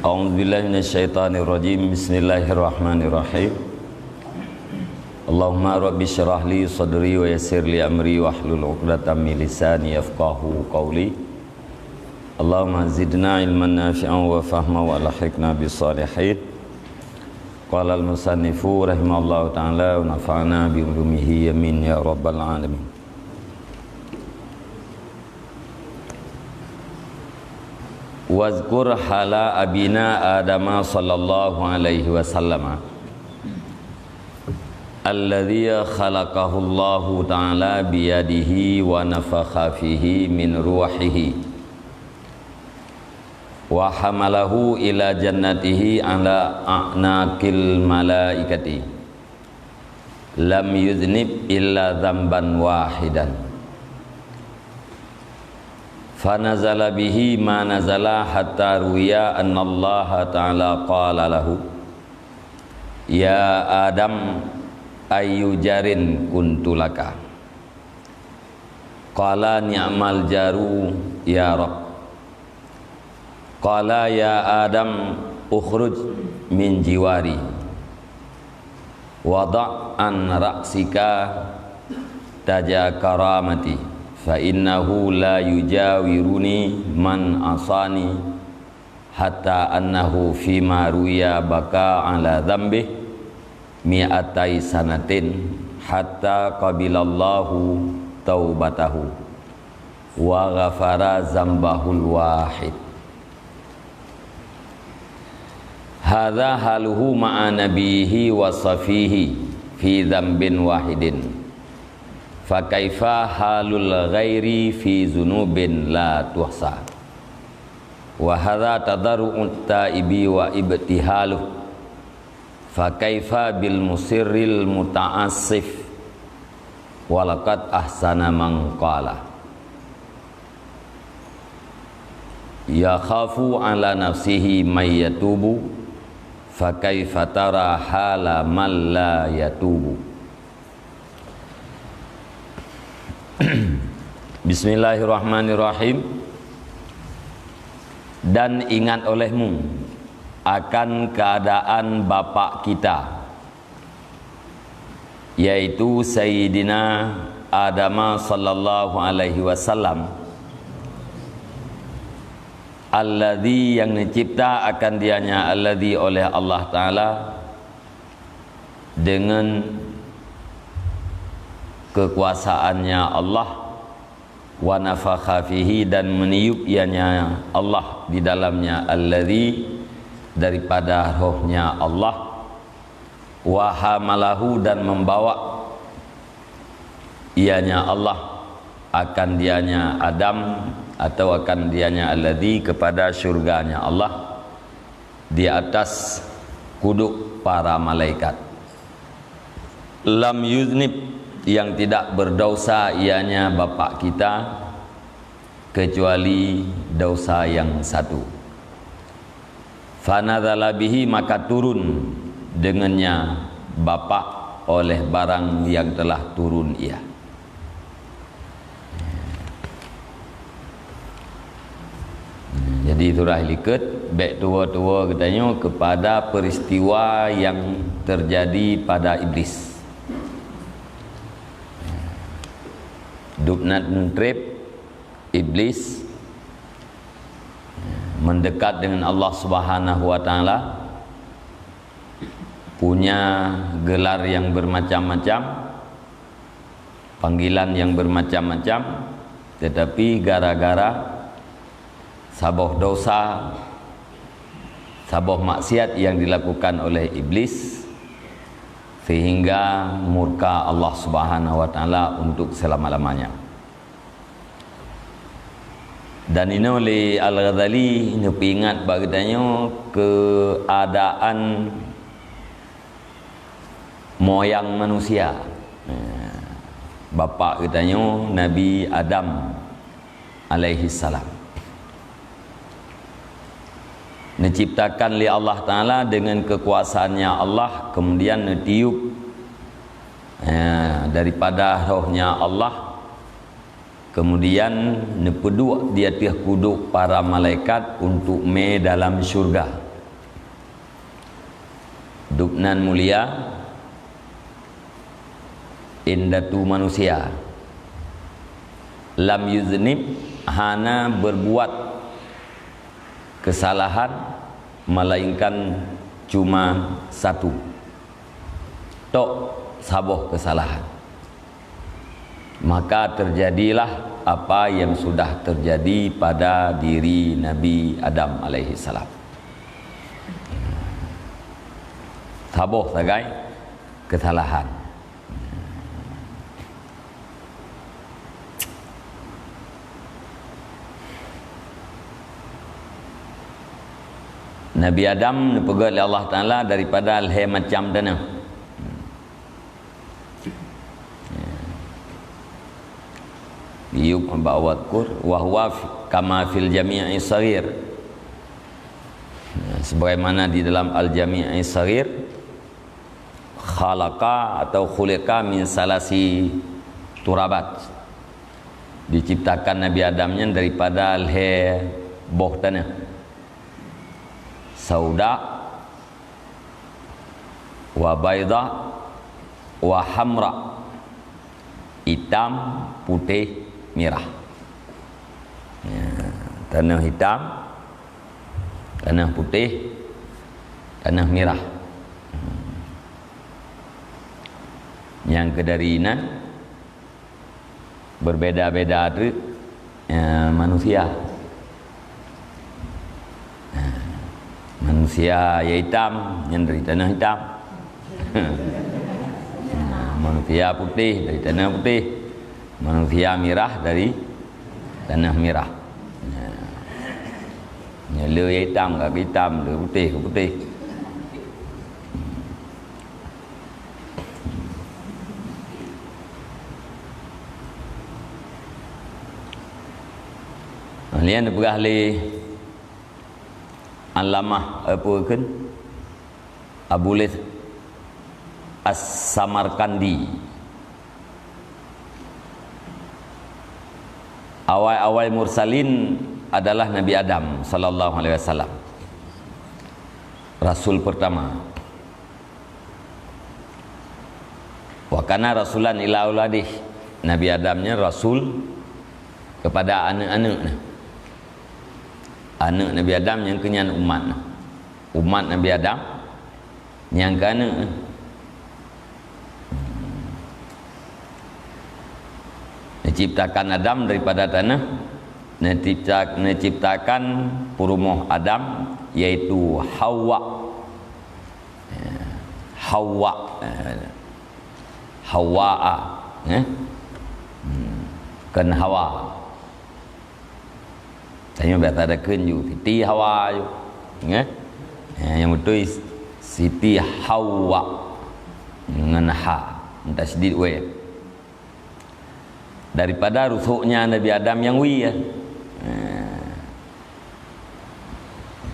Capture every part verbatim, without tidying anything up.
أعوذ بالله من الشيطان الرجيم. بسم الله الرحمن الرحيم. اللهم رب اشرح لي صدري ويسر لي أمري واحلل عقدة من لساني يفقهوا قولي. اللهم زدنا علما نافعا وفهما وألحقنا بالصالحين. قال المصنف رحمه الله تعالى ونفعنا بعلومه آمين يا رب العالمين. واذكر حال أبينا آدم صلى الله عليه وسلم الذي خلقه الله تعالى بيده ونفخ فيه من روحه وحمله إلى جنته على أعناق الملائكة لم يذنب إلا ذنبا واحدا فنزل به ما نزل حتى روي أن الله تعالى قال له: يا آدم، أي جار قلت لك؟ قال: نعم الجار يا رب. قال: يا آدم، اخرج من جواري، وضع عن رأسك تاج كرامتي، فإنه لا يجاورني من عصاني، حتى أنه فيما روي بكى على ذنبه مئتي سنة حتى قبل الله توبته وغفر ذنبه الواحد. هذا حاله مع نبيه وصفيه في ذنب واحد، فكيف حال الغير في ذنوب لا تحصى؟ وهذا تضرع التائب وابتهاله، فكيف بالمصر المتعسف؟ ولقد أحسن من قال: يخاف على نفسه من يتوب، فكيف ترى حال من لا يتوب؟ Bismillahirrahmanirrahim. Dan ingat olehmu akan keadaan bapak kita, yaitu Sayyidina Adam sallallahu alaihi wasallam, alladzi, yang neucipta akan dianya, alladzi, oleh Allah Taala, dengan kekuasaannya Allah, wa nafakha fihi, dan meniup ianya Allah di dalamnya, alladzi, daripada rohnya Allah, wa hamalahu, dan membawa ianya Allah akan dianya Adam atau akan dianya alladzi kepada syurganya Allah di atas kuduk para malaikat. Lam yuznib, yang tidak berdosa ianya bapak kita, kecuali dosa yang satu. Fanazala bihi, maka turun dengannya bapak oleh barang yang telah turun ia. Jadi, surah likot bèk tuwo-tuwo geutanyoe kepada peristiwa yang terjadi pada Iblis. Dubna treb Iblis mendekat dengan Allah Subhanahu wa Taala, punya gelar yang bermacam-macam, panggilan yang bermacam-macam, tetapi gara-gara saboh dosa, saboh maksiat yang dilakukan oleh Iblis, sehingga murka Allah Subhanahu wa Taala untuk selama-lamanya. Dan inoe lé Al-Ghazali neupeuingat bak geutanyoe keuadaan moyang manusia. Bapak geutanyoe Nabi Adam alaihissalam. Neuciptakan lé Allah Taala dengan kekuasaannya Allah, kemudian neutiup, eh, daripada rohnya Allah, kemudian neupeuduek di ateueh kuduk para malaikat untuk mé dalam syurga. Dubnan mulia indatu manusia. Lam yuznib, hana berbuat kesalahan, melainkan cuma satu. Tok saboh kesalahan. Maka terjadilah apa yang sudah terjadi pada diri Nabi Adam alaihissalam. Saboh sagai kesalahan. Nabi Adam neupeugét lé Allah Taala daripada lhée macam tanoh. Yub ba'wadkur wa huwa kama fil jami'i saghir. Sebagaimana di dalam Al-Jami'i Saghir, khalaqa atau khuliqa min salasi turabat. Diciptakan Nabi Adam nyan daripada lhée boh tanoh. Sauda, wa baida, wa hamra. Itam, putéh, mirah. Ya, tanoh itam, tanoh putéh, tanoh mirah. Nyang keudari inan beubeda-beda treuk, eh, manusia. Eh, manusia nyang itam, nyan dari tanoh itam. Eh, manusia putéh dari tanoh putéh. Manusia mirah dari tanoh mirah. Eh, nyoe le nyang itam ka itam, le putéh ka putéh. Lheueh nyan neupeugah lé Allamah, eh, peue kheun? Abu Laits As-Samarkandi. Awai-awai mursalin adalah Nabi Adam sallallahu alaihi wasallam. Rasul pertama. Wa kana rasulan ila auladih. Nabi Adam nyan rasul kepada aneuk-aneuk nyan. Aneuk Nabi Adam nyang keu nyan umat nyan. Umat Nabi Adam nyang keu aneuk nyan. Neuciptakan Adam daripada tanoh, neucipta-, neuciptakan peurumoh Adam, yaitu Hawa. Ya, Hawa. Ya. Hawa, ah, ya. Hmm. Kon Hawa. Tanyoe biasa takheun ju, Siti Hawa ju. Ya. Ya, nyang beutôi Siti Hawa. Ngon ha. Tasydid we. Daripada rusuknya Nabi Adam nyang wie. Ha.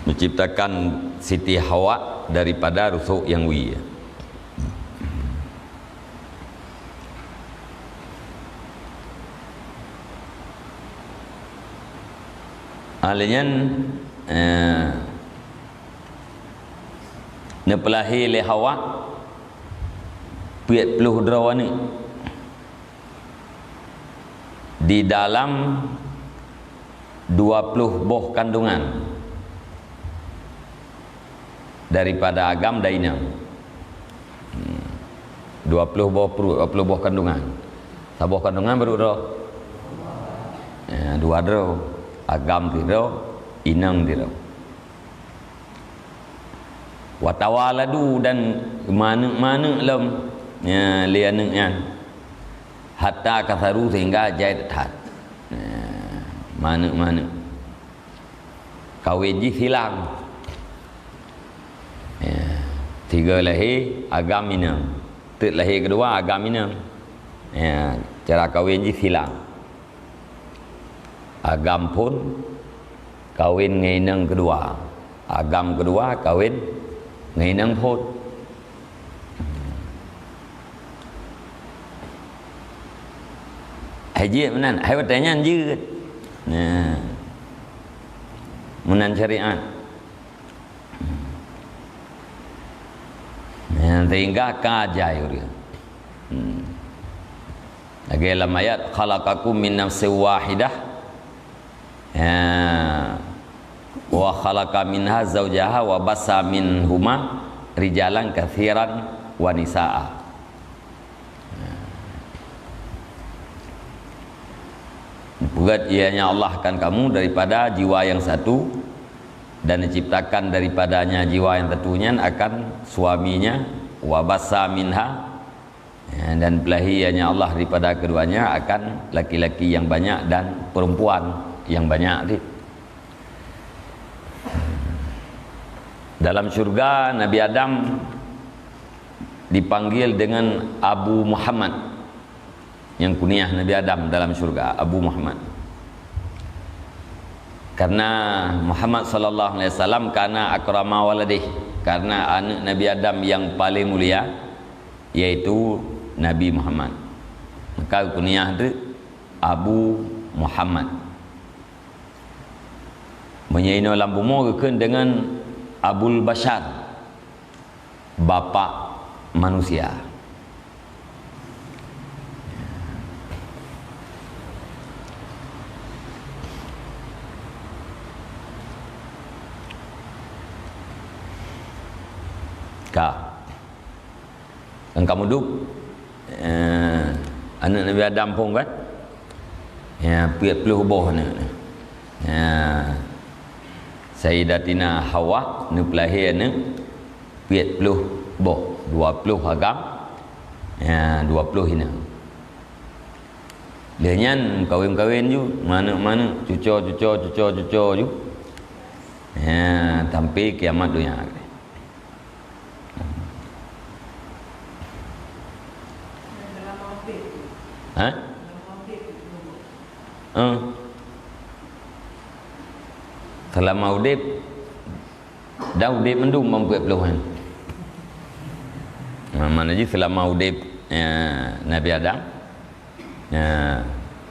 Menciptakan Siti Hawa daripada rusuk nyang wie. Lheueh nyan, eh, neupeulahé lé Hawa peuet ploh droe aneuk. Di dalam dua ploh boh kandungan daripada agam dan inong. Hmm. Dua ploh boh pruet, dua ploh boh kandungan. Saboh kandungan barô droe? Ya, dua droe. Agam sidroe, inong sidroe. Watawaladu dan manök-manök lom, ya, lé aneuk nyan. Hatta katharu, sehingga jai that. Ya, manök-manök. Kawen jih silang. Ya, sigoe lahé, agam inong. Teuk lahé keudua, agam inong. Ya, cara kawen jih silang. Agam phon kawen ngon inong keudua. Agam keudua kawen ngon inong phon. Hai jeuet meunan, hai watèe nyan jeuet. Nah. Meunan syariat. Sehingga ka jai ureuëng. Hmm. Lagée lam ayat, "Khalaqakum min nafsin wahidah." Ya. "Wa khalaqa minha zaujaha wa bassa minhuma rijalan katsiran wa nisaa." Peuet ianya Allah akan kamu daripada jiwa yang satu, dan diciptakan daripadanya jiwa yang satu nyan akan suaminya, wa bassa minha, ya, dan peulahi ianya Allah daripada keduanya akan laki-laki yang banyak dan perempuan yang banyak. Dalam syurga, Nabi Adam dipanggil dengan Abu Muhammad. Nyang kuniah Nabi Adam dalam syurga, Abu Muhammad. Karena Muhammad sallallahu alaihi wasallam kana akrama waladih, karena aneuk Nabi Adam yang paling mulia, yaitu Nabi Muhammad. Maka kuniah tu Abu Muhammad. Meunyoe inoe lam bumoe geukheun deungon Abul Basyar, bapak manusia. Ka. Kan kamu dub, eh, aneuk Nabi Adam phon kan? Ya, peuet ploh boh aneuk. Ya. Sayyidatina Hawa neupeulahé aneuk peuet ploh boh, dua ploh agam, ya, dua ploh inong. Lheueh nyan meukawen-kawen ju, manök-manök, cuco, cuco, cuco, cuco ju. Ya, sampai kiamat donya. Ha? Eh. Seulama udeb, dan udeb mandum bak peuet ploh nyan. Nah, makna jih seulama udeb, ya, Nabi Adam, ya,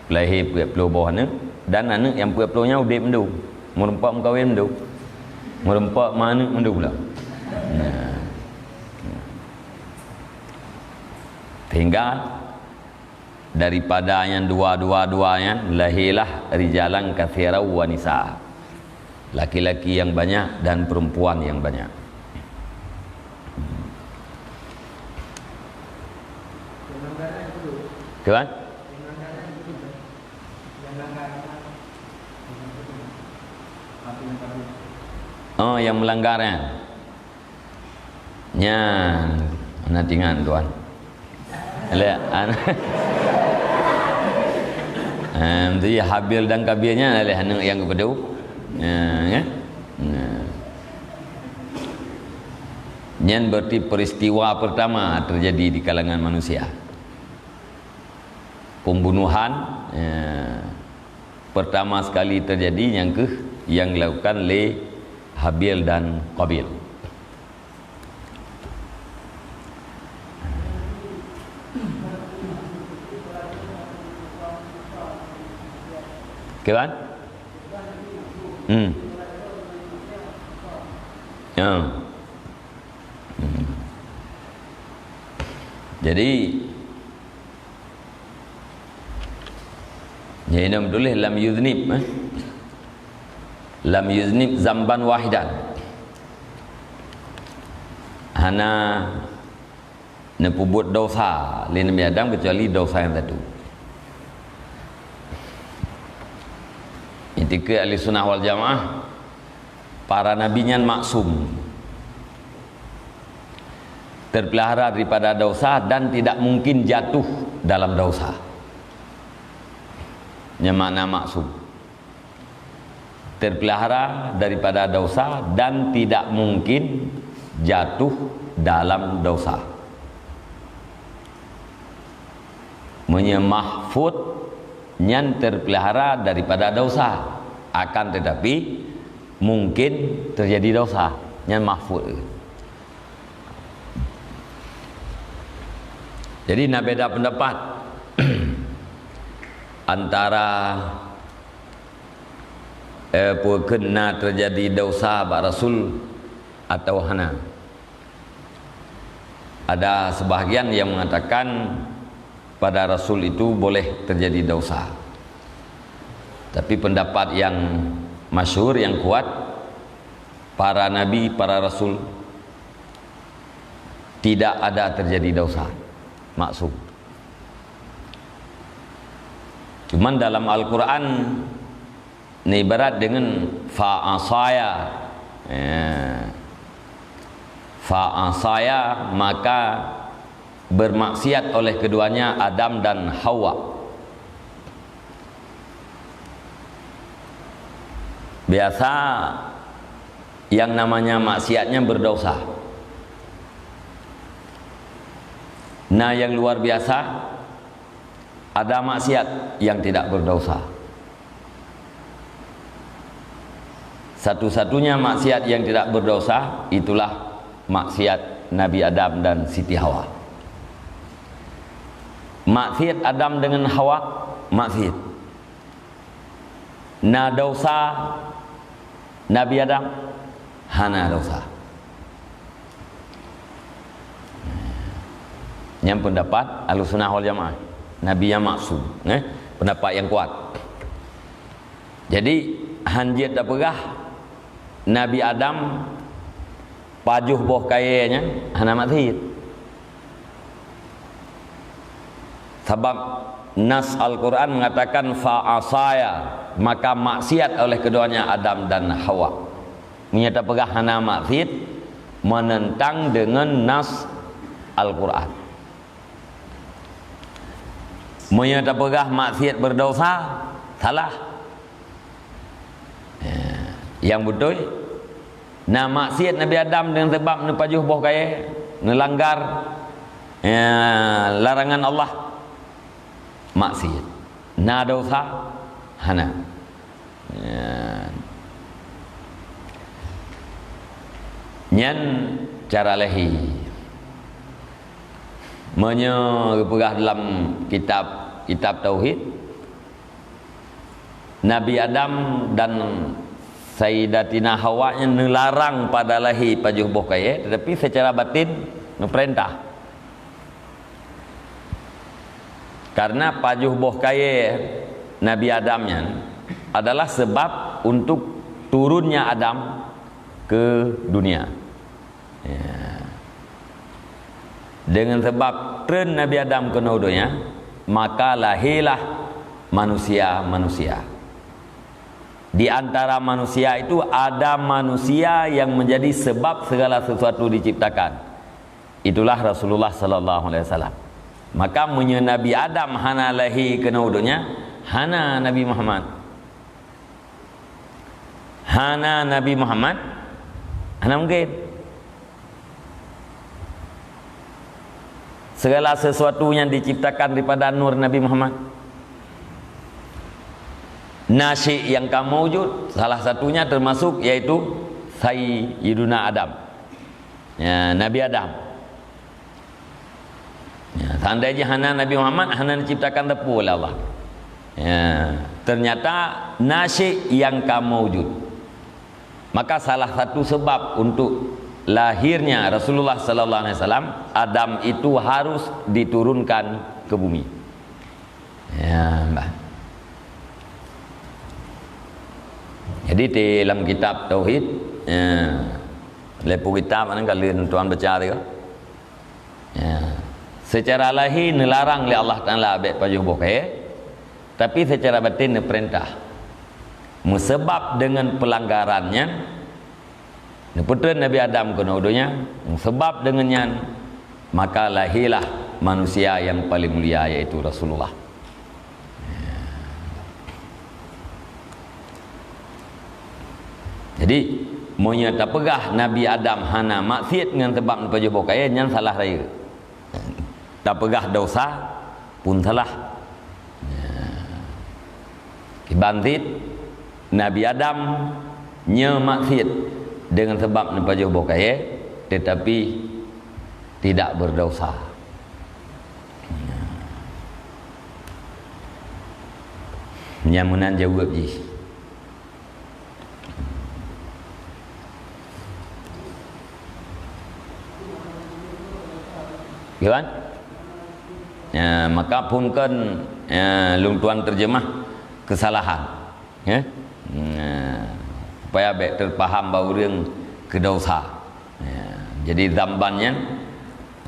lahé peuet ploh boh aneuk, dan aneuk nyang peuet ploh nyan udeb mandum. Meureumpok meukawen mandum. Meureumpok manök mandum lah. Nah. Sehingga daripada nyang dua, dua, dua nyan, lahirlah rijalan katsiran wa nisa. Laki-laki yang banyak dan perempuan yang banyak. Tuan? Oh, yang melanggar, ya? Nyan, hana tingan, Tuan. Lé, an-, em, jadi Habil dan Kabil nyan lé aneuk nyang keupeudu. Ya, ya. Nah. Nyan berarti peristiwa pertama terjadi di kalangan manusia. Pembunuhan, ya, pertama sekali terjadi nyang keuh yang dilakukan lé Habil dan Kabil. Oke, kan? Hmm. Ya. Hmm. Jadi, jadi, inoe tuléh lam yuznib, eh. Lam yuznib zamban wahidan. Hana neupeubuet dosa lé Nabi Adam keucuali dosa nyang satu. Itikeuet Ahli Sunnah wal Jamaah, para nabi nyan maksum, terpelihara daripada dosa dan tidak mungkin jatuh dalam dosa. Nyan makna maksum. Terpelihara daripada dosa dan tidak mungkin jatuh dalam dosa. Meunyoe mahfud nyan terpelihara daripada dosa, akan tetapi mungkin terjadi dosa, nyan mahfud. Jadi, na beda pendapat antara, eh, peu kheun na terjadi dosa bak Rasul atawa hana. Ada sebahagian yang mengatakan pada Rasul itu boleh terjadi dosa. Tapi pendapat yang masyhur, yang kuat, para nabi, para rasul tidak ada terjadi dosa, maksum. Cuman dalam Al-Quran, ini ibarat dengan fa'asaya. Ya. Fa'asaya, maka bermaksiat oleh keduanya Adam dan Hawa. Biasa yang namanya maksiatnya berdosa. Nah, yang luar biasa, ada maksiat yang tidak berdosa. Satu-satunya maksiat yang tidak berdosa itulah maksiat Nabi Adam dan Siti Hawa. Maksiat Adam dengan Hawa, maksiat. Na dosa Nabi Adam? Hana dosa. Nyan pendapat Ahlussunnah wal Jamaah. Nabi nyang maksum, eh? Pendapat yang kuat. Jadi, hanjeuet tapeugah Nabi Adam pajoh boh kayée nyan hana maksiat. Sabab nas Al-Quran mengatakan, "Fa'asaya," maka maksiat oleh keduanya Adam dan Hawa. Meunyoe tapeugah hana maksiat, menentang dengan nas Al-Quran. Meunyoe tapeugah maksiat berdosa, salah. Ya, nyang beutôi, na maksiat Nabi Adam dengan sebab neupajoh boh kayée, neulanggar, ya, larangan Allah, maksiat. Na dosa? Hana. Ya. Nyan cara lahé. Meunyoe geupeugah dalam kitab, kitab tauhid, Nabi Adam dan Sayyidatina Hawa nyan neularang pada lahé pajoh boh kayée, tetapi secara batin neupeurintah. Karena pajoh boh kayée Nabi Adam nyan adalah sebab untuk turunnya Adam ke dunia. Ya. Dengan sebab treun Nabi Adam keunoe donya, maka lahirlah manusia-manusia. Di antara manusia itu ada manusia yang menjadi sebab segala sesuatu diciptakan. Itulah Rasulullah sallallahu alaihi wasallam. Maka meunyoe Nabi Adam hana lahé keunoe donya, hana Nabi Muhammad. Hana Nabi Muhammad, hana mungkin. Segala sesuatu yang diciptakan daripada nur Nabi Muhammad. Nasyik yang ka maujud, salah satunya termasuk yaitu Sayyiduna Adam. Ya, Nabi Adam. Ya, seandai jih hana Nabi Muhammad, hana diciptakan teupeu oleh Allah. Ya, ternyata nasyik yang ka maujud. Maka salah satu sebab untuk lahirnya Rasulullah sallallahu alaihi wasallam, Adam itu harus diturunkan ke bumi. Ya, bah. Jadi di dalam kitab tauhid, ya, lepu kitab mana kalian tuan baca tu. Ya. Secara lahé neularang lé Allah Taala bék pajoh boh kayée, tapi secara batin neupeurintah. Meusabab deungon peulanggaran nyan, neupeutreun Nabi Adam keunoe donya, meusabab deungon nyan, maka lahirlah manusia yang paling mulia, yaitu Rasulullah. Jadi, meunyoe tapeugah Nabi Adam hana maksiet ngon sabab neupajoh boh kayée, nyan salah rayeuk. Tapeugah desya pun salah. Kiban cit Nabi Adam nyoe maksiet deungon sabab neupajoh boh kayée, teutapi tidak beudesya. Nyan meunan jaweueb jih. Gitu kan? Ya, maka phon kon, ya, lôn tuan terjemah kesalahan. Ya? Nah, supaya bèk terpaham bahwa ureueng keu dosa. Ya, jadi dzamban nyan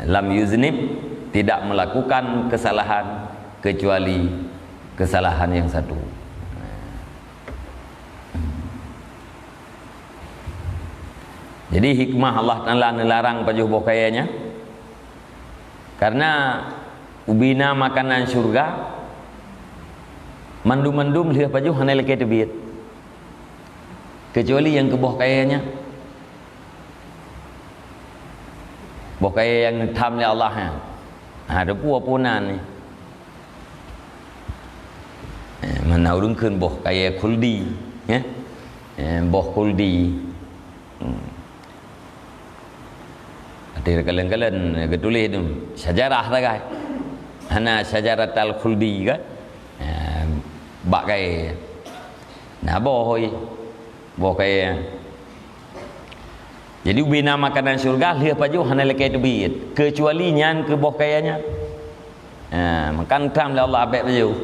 lam yuznib, tidak melakukan kesalahan kecuali kesalahan yang satu. Jadi hikmah Allah Taala neularang pajoh boh kayèe nyan, karena ubena makanan syurga, mandum-mandum lheueh pajoh hana lakèe teubiet. Kecuali nyang keu boh kayèe nyan. Boh kayèe nyang neutham lé Allah nyan. Ha, teupeue peue nan nyan. Eh, mana ureueng kheun boh kayèe khuldi, ya? Eh, boh khuldi. Hmm. Até kalon-kalon geutuléh tu, syajarah sagai. Hana syajaratal khuldi kan? Eh, bak kayèe. Nah, boh hôi. Boh kayèe. Jadi, ubena makanan syurga lheueh pajoh hana lakèe teubiet, keucuali nyan keu boh kayèe nyan. Ha, maka neutham lé Allah bèk pajoh.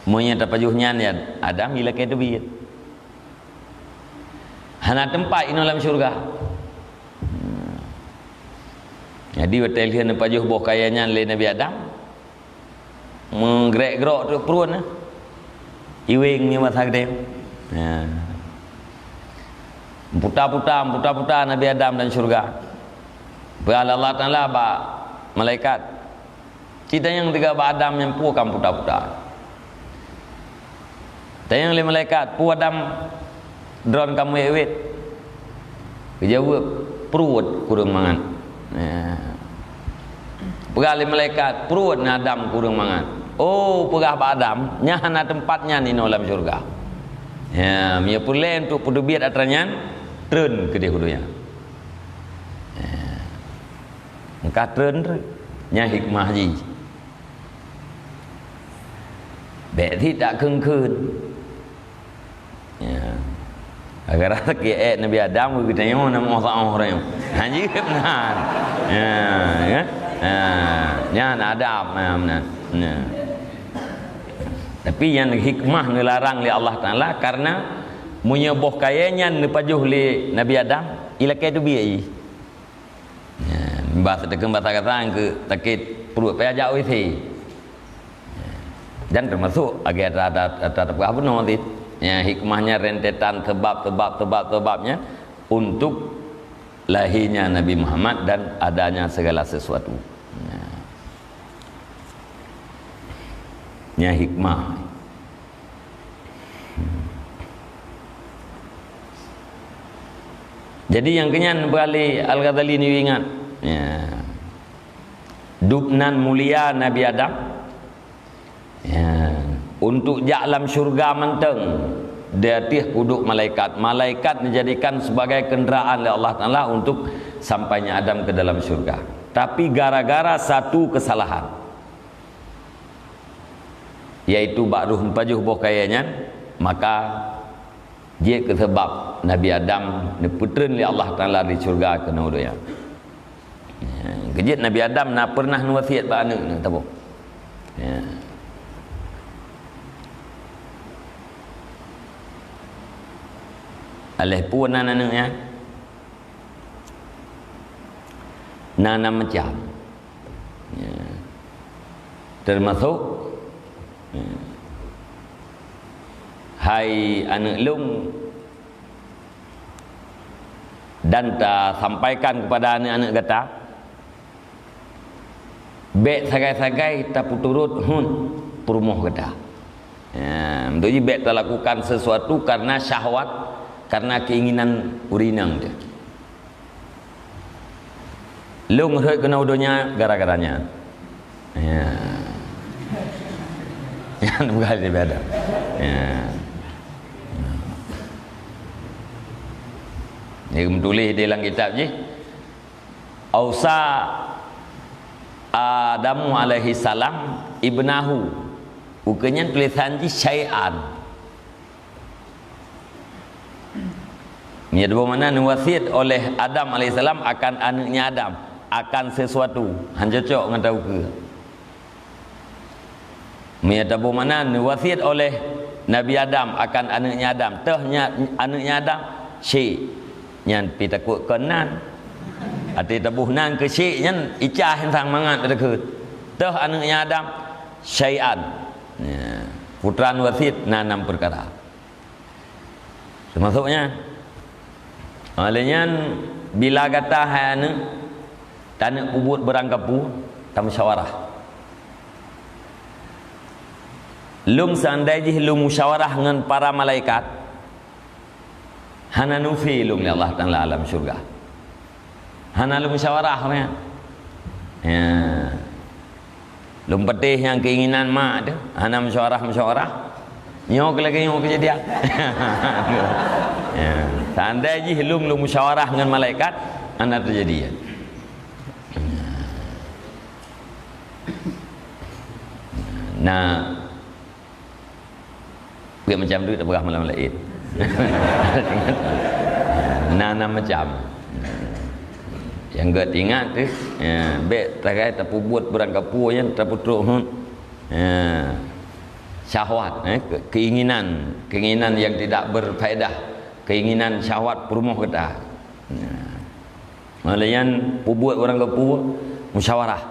Meunyoe tapajoh nyan, ya, Adam, ilakèe teubiet. Hana teumpat inoe lam syurga. Jadi, watèe lheueh neupajoh boh kayèe nyan lé Nabi Adam, meugrek-grok teuk pruet na. Iweng nyoe masa geude. Ya. Puta-puta, puta-puta Nabi Adam dan syurga. Peugah lé Allah Taala bak malaikat, "Ci tanyong teuga bak Adam nyang peue ka puta-puta. Tanyong lé malaikat, peue Adam droen ka meuwét-wét?" Geujaweueb, "Pruet kureueng mangat." Ya. Peugah lé malaikat, "Pruet na Adam kureueng mangat." "Oh," peugah bak Adam, "nyan hana teumpat nyan inoe lam syurga. Ya, meunyoe peureulèe untuk peuteubiet atra nyan, treun keudeh u donya." Ya. Meuka treun, treun. Nyan hikmah jih. Bèk sit takheun-kheun. Ya. Gara-gara sakét èk Nabi Adam, geutanyoe na moh saoh ranyoe. Ha, jeuet meunan. Ya, ya. Ha, nyan adab, ha, meunan. Ya. Tapi nyan hikmah neularang lé Allah Taala, karena meunyoe boh kayèe nyan neupajoh lé Nabi Adam, ilakèe teubiet jih. Ya, bah teukeun basa gata keu sakét pruet payah jak W C. Dan teumasok lagèe ata, ata, ata tapeugah bunoe cit. Ya, hikmahnya rentetan sebab, sebab, sebab, sebabnya untuk lahirnya Nabi Muhammad dan adanya segala sesuatu. Ya. Nya hikmah. Jadi nyang keunyan beuali Al-Ghazali neuingat, ya, dubnan mulia Nabi Adam, ya, untuk jak lam syurga mantong, di ateueh kudok malaikat. Malaikat dijadikan sebagai kenderaan lé Allah Taala untuk sampainya Adam ke dalam syurga. Tapi gara-gara satu kesalahan, yaitu bak roh meupajoh boh kayèe nyan, maka jeuet keu sabab Nabi Adam neupeutreun lé Allah Taala di syurga keunoe u donya. Ya, keujeuet Nabi Adam na peureunah neuwasiet bak aneuk nyan, taboh. Ya. Aléh peue nan aneuk nyan? Na, na macam. Ya. Termasuk, ya, "Hai aneuk lôn, dan tasampaikan kepada aneuk-aneuk gata, bèk sagai-sagai tapeuturot hon peurumoh gata." Ya, untuk jih bèk talakukan sesuatu karena syahwat, karena keinginan ureueng inong teuh. Lôn rhot keunoe u donya gara-gara nyan. Ya. Nyan bukan daripada. Ya. Dia meutuléh di dalam kitab jih, "Ausa Adamu alaihi salam ibnahu." Bukan nyan tulisan jih syai'an. Meunyoe boh makna neuwasiet oleh Adam alaihissalam akan aneuknya Adam. akan sesuatu, han cocok ngon taukeue. Meunyoe taboh makna neuwasiet oleh Nabi Adam akan aneuëk nyan Adam, teuh nya, aneuëk nyan Adam, syik. Nyan pi takot kon nan. Até taboh nan keu syik nyan, icah insan mangat takheun. Teuh aneuëk nyan Adam, syai'an. Ya. Putra neuwasiet na nam peukara. Teumasuk nyan. Oleh nyan, bila gata hai aneuëk, taneuk peubuet beurangkapeue, tamusyawarah. Lôn seundai jih lôn musyawarah ngon para malaikat, hana neufi lôn lé Allah Taala alam syurga. Hana lôn musyawarah nyan. Ya. Lôn peudeh nyang keinginan mak tu, hana musyawarah-musyawarah. Nyoe keu lagèe nyoe keujadian. Ya. Seundai jih lôn, lôn musyawarah ngon malaikat, hana teujadi. Nah, Peuet macam tu tapeugah malam laén. Na, na macam. Nyang geuingat tu, ya, bèk tagai tapeubuet beurangkapeue nyan tapeutrok hon. Ya. Syahwat, eh, ke-, keinginan, keinginan yang tidak berfaedah, keinginan syahwat peurumoh gata. Ya. Oleh nyan peubuet beurangkapeue musyawarah.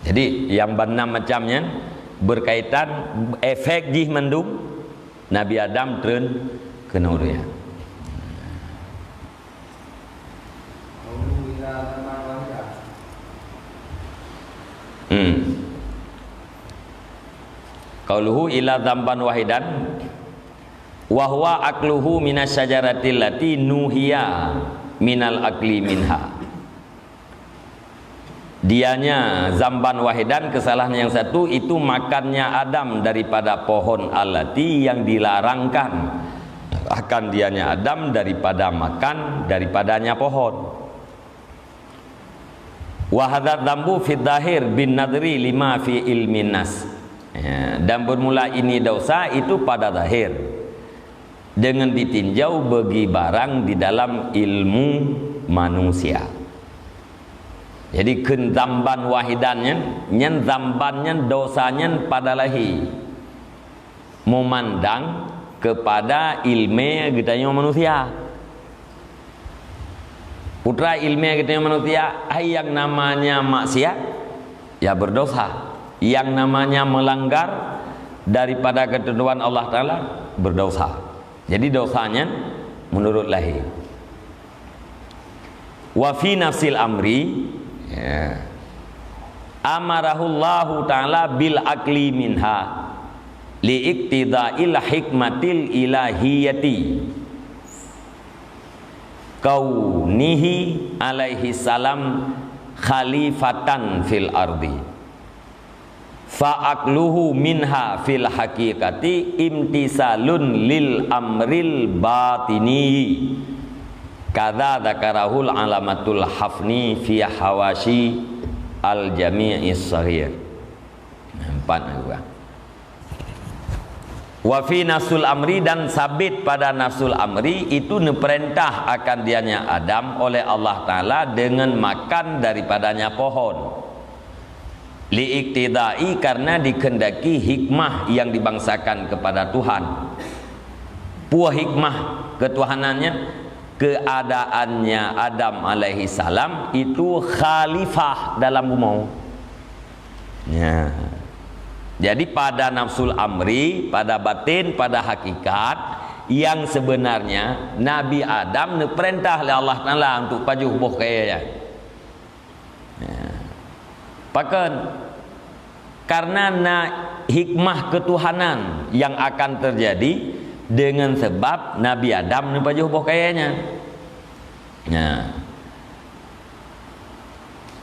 Jadi, nyang ban nam macam nyan berkaitan efek jih mandum Nabi Adam treun keunoe donya. Hmm. Qauluhu illa dzamban wahidan wa huwa akluhu minasy syajaratil lati nuhiya minal akli minha. Dianya dzamban wahidan, kesalahan yang satu, itu makannya Adam daripada pohon allati yang dilarangkan akan dianya Adam daripada makan daripadanya pohon. Wa hadzal dzambu fid dzahir bin nadhri lima fi ilmin nas. Ya, dan bermula ini dosa itu pada zahir dengan ditinjau bagi barang di dalam ilmu manusia. Jadi kheun dzamban wahidan nyan, nyan dzamban nyan, dosa nyan pada lahé. Meumandang keupada ileumèe geutanyoe manusia. Putra ileumèe geutanyoe manusia, hai nyang namanya maksiat, ya berdosa. Nyang namanya melanggar daripada ketentuan Allah Taala, berdosa. Jadi dosa nyan meunurot lahé. Wa fi nafsil amri, ya, amarahullahu ta'ala bil akli minha liiqtida'il hikmatil ilahiyati kaunihi alaihi salam khalifatan fil ardi. Fa akluhu minha fil haqiqati imtisalun lil amril batini. Kadza dzakarahul alamatul Hafni fi hawashi al jami'is saghir. Empat gua. Wa fi nafsul amri, dan sabit pada nafsul amri itu neupeurintah akan dianya Adam oleh Allah Taala dengan makan daripadanya pohon. Liiktidai, karena dikehendaki hikmah yang dibangsakan kepada Tuhan. Peue hikmah ketuhanannya? Keadaannya Adam alaihi salam itu khalifah dalam bumoe. Ya. Jadi pada nafsul amri, pada batin, pada hakikat, yang sebenarnya Nabi Adam neupeurintah lé Allah Taala untuk pajoh boh kayèe nyan. Ya. Pakon? Karena na hikmah ketuhanan yang akan terjadi dengan sebab Nabi Adam neupajoh boh kayèe nyan. Ya.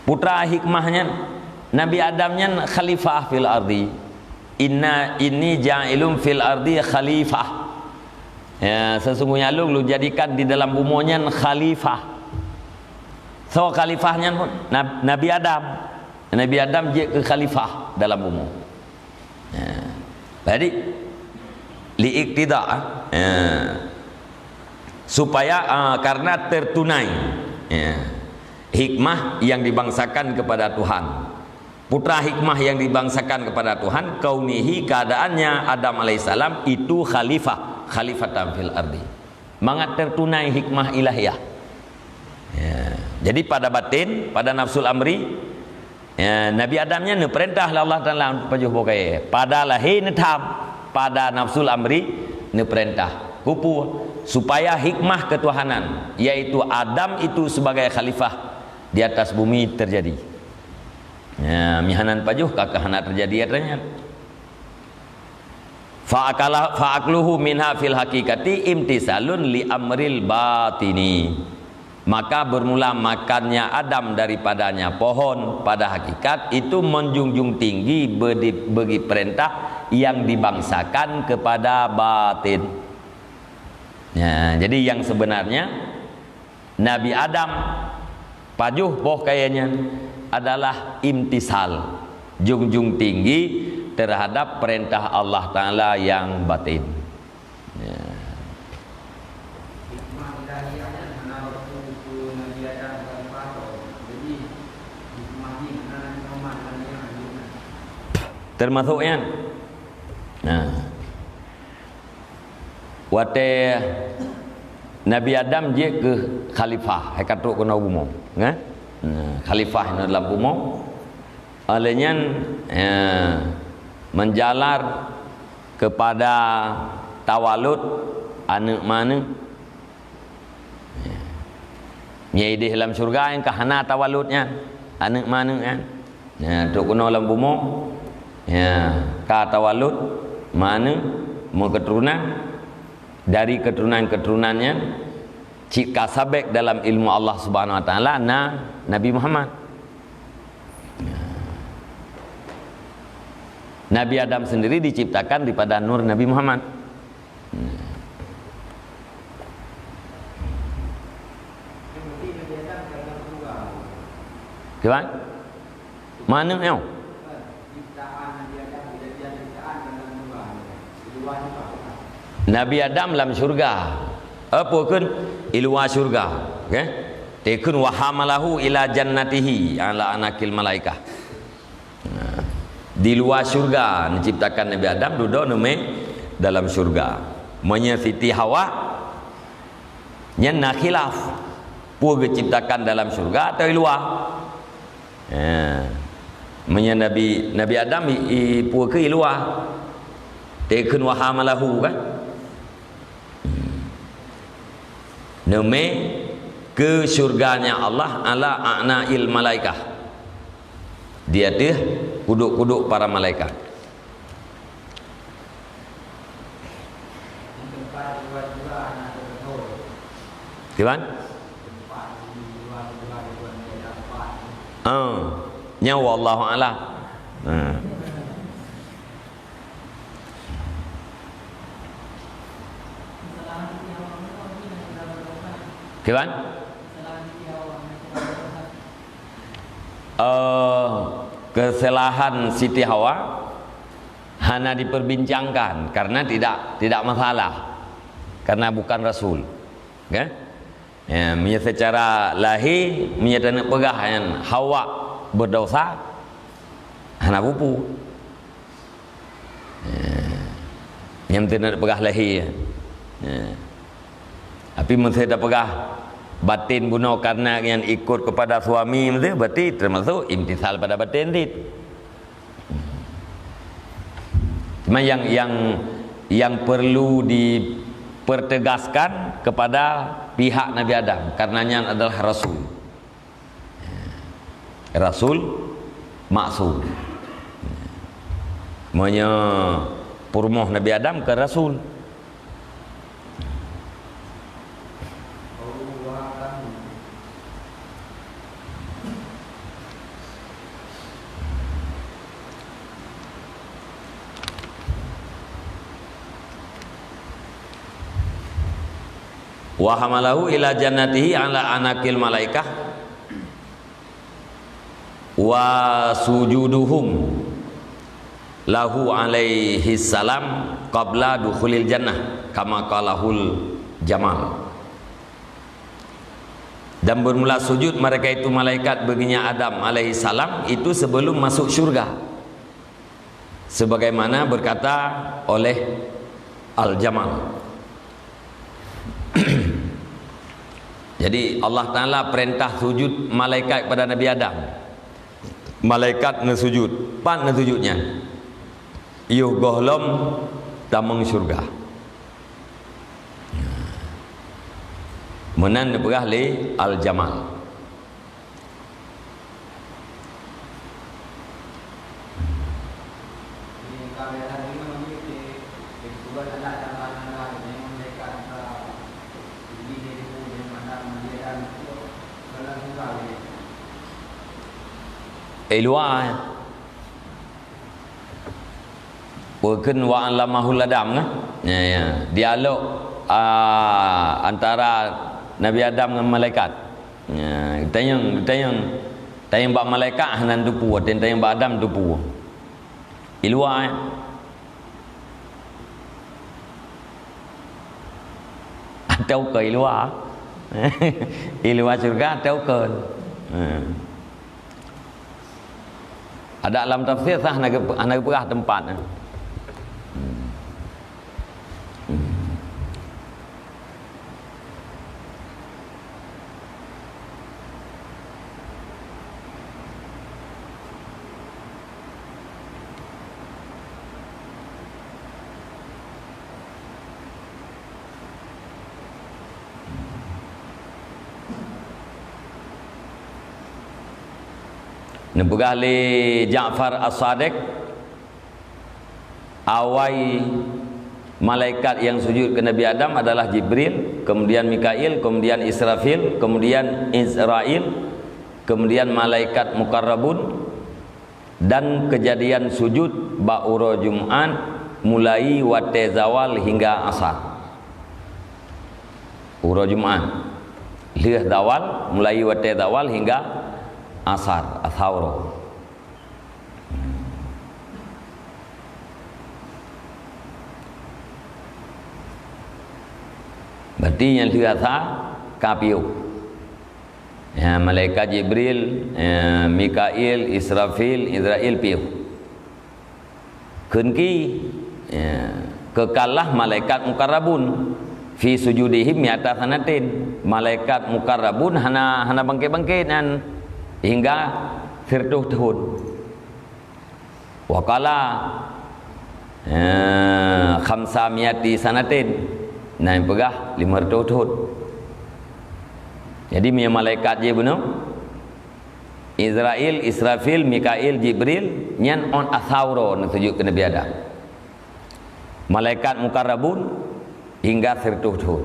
Putra hikmah nyan, Nabi Adam nyan khalifah fil ardi. Inna inni ja'ilun fil ardi khalifah. Ya, sesungguhnya lôn, lôn jadikan di dalam bumoe nyan khalifah. Soe khalifah nyan pun? Nab-, Nabi Adam. Nabi Adam jeuet keu khalifah dalam bumoe. Ya. Jadi, liiktida, ya. Supaya, ah, karena tertunai. Ya. Hikmah yang dibangsakan kepada Tuhan. Putra hikmah yang dibangsakan kepada Tuhan, kaunihi, keadaannya Adam alaihissalam itu khalifah, khalifatan fil ardi. Mangat tertunai hikmah ilahiyah. Ya. Jadi pada batin, pada nafsul amri, ya, Nabi Adam nyan neupeurintah lé Allah Taala pajoh boh kayèe. Pada lahé neutham, pada nafsul amri neupeurintah. Keupeue? Supaya hikmah ketuhanan, yaitu Adam itu sebagai khalifah di atas bumi terjadi. Ya, meuhana pajoh ka, ka hana terjadi atra nyan. Fa akala, fa akluhu minha fil haqiqati imtisalun li amril batini. Maka bermula makannya Adam daripadanya pohon pada hakikat itu menjunjung tinggi bedi-, bagi perintah yang dibangsakan kepada batin. Ya, jadi yang sebenarnya Nabi Adam pajoh boh kayèe nyan adalah imtisal, junjung tinggi terhadap perintah Allah Taala yang batin. Ya. Termasuk nyan. Nah. Watèe Nabi Adam jeuet keu khalifah, hai ka trok keunoe bumoe, kan? Nah, khalifah inoe dalam bumoe. Oleh nyan, ya, menjalar kepada tawalud aneuk ma aneuk. Ya. Nyan idéh lam syurga nyang ka hana tawalud nyan, aneuk ma aneuk nyan. Nah, trok keunoe lam bumoe, ya, ka tawalud, ma aneuk, meuketurunan, dari keturunan-keturunan nyan, cit ka sabèk dalam ilmu Allah Subhanahu Wa Taala na Nabi Muhammad. Nabi Adam sendiri diciptakan daripada nur Nabi Muhammad. Kiban? Mana nyoe? Nabi Adam lam syurga. Apa kheun? Iluwa syurga. Okey? Teukheun wa hamalahu ila jannatihi ala anakil malaikah. Nah, di luwa syurga neuciptakan Nabi Adam, dudoe neumè dalam syurga. Meunyoe Siti Hawa, nyan na khilaf. Peue geuciptakan dalam syurga atau i luwa? Ya. Meunyoe Nabi, Nabi Adam i, i peue keu i luwa? Teukheun wa hamalahu kan? Neumè keu syurganya Allah ala a'nail malaikah. Di ateueh kuduk-kuduk para malaikat. Kiban? Oh, nyan wallahu a'lam. Nah. Kiban? Eh, kesalahan Siti Hawa hana diperbincangkan karena tidak, tidak masalah. Karena bukan rasul. Kan? Ya, meunyoe secara lahé, meunyoe taneuk peugah nyan Hawa berdosa, hana peue-peue. Ya. Nyan taneuk peugah lahé. Ya. Tapi meunyoe tapeugah batin bunoe karena nyan ikut kepada suami, berarti termasuk imtisal pada batin cit. Cuma yang, yang, yang perlu dipertegaskan kepada pihak Nabi Adam, karena nyan adalah rasul. Rasul maksum. Meunyoe peurumoh Nabi Adam keu rasul. Wa hamalahu ila jannatihi ala anakil malaikah. Wa sujuduhum lahu alaihi salam qabla dukhulil jannah, kama qalahul Jamal. Dan bermula sujud mereka itu malaikat baginya Adam alaihissalam itu sebelum masuk syurga. Sebagaimana berkata oleh Al-Jamal. Jadi, Allah Ta'ala perintah sujud malaikat kepada Nabi Adam. Malaikat neusujud. Pat neusujud nyan? Yoh gohlom tamong syurga. Meunan neupeugah lé Al-Jamal. Eh, luwa, eh. Peue kheun wa 'allamahul Adam, kan? Ya, ya. Dialog, ah, antara Nabi Adam ngon malaikat. Ya, tanyong, tanyong, tanyong bak malaikat hana teupeue, tanyong bak Adam teupeue. Iluwa, eh? Atau ke iluwa? Iluwa syurga atau ke? Hmm. Ada lam tafsir sah hana geupeugah teumpat. Hmm. Hmm. Neupeugah lé Ja'far As-Shadiq, awai malaikat yang sujud ke Nabi Adam adalah Jibril, kemudian Mikail, kemudian Israfil, kemudian Izrail, kemudian malaikat mukarrabun, dan kejadian sujud bak uroe Jumat mulai watée zawal hingga asar. Uroe Jumat, lheueh zawal, mulai watée zawal hingga asar, asar uroe. Berarti nyang lheueh asar ka piôh. Ya, malaikat Jibril, ya, Mikail, Israfil, Izrail piôh. Kheun ki, ya, keukalah malaikat mukarrabun fi sujudihim mi'ata sanatin. Malaikat mukarrabun hana, hana bangkét-bangkét nyan hingga siratoh thon. Wa qala, eh, khamsa mi'ati sanatin. Nah, peugah lima ratus thon. Jadi, meunyoe malaikat jih bunoe, Izrail, Israfil, Mikail, Jibril, nyan ôn asar uroe neusujud keu Nabi Adam. Malaikat mukarrabun hingga siratoh thon.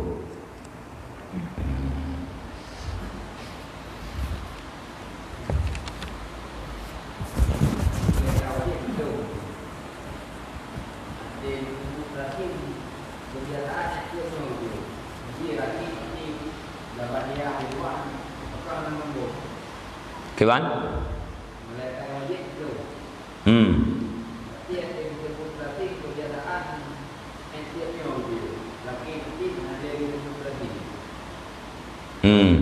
Kiban? Hmm. Hmm.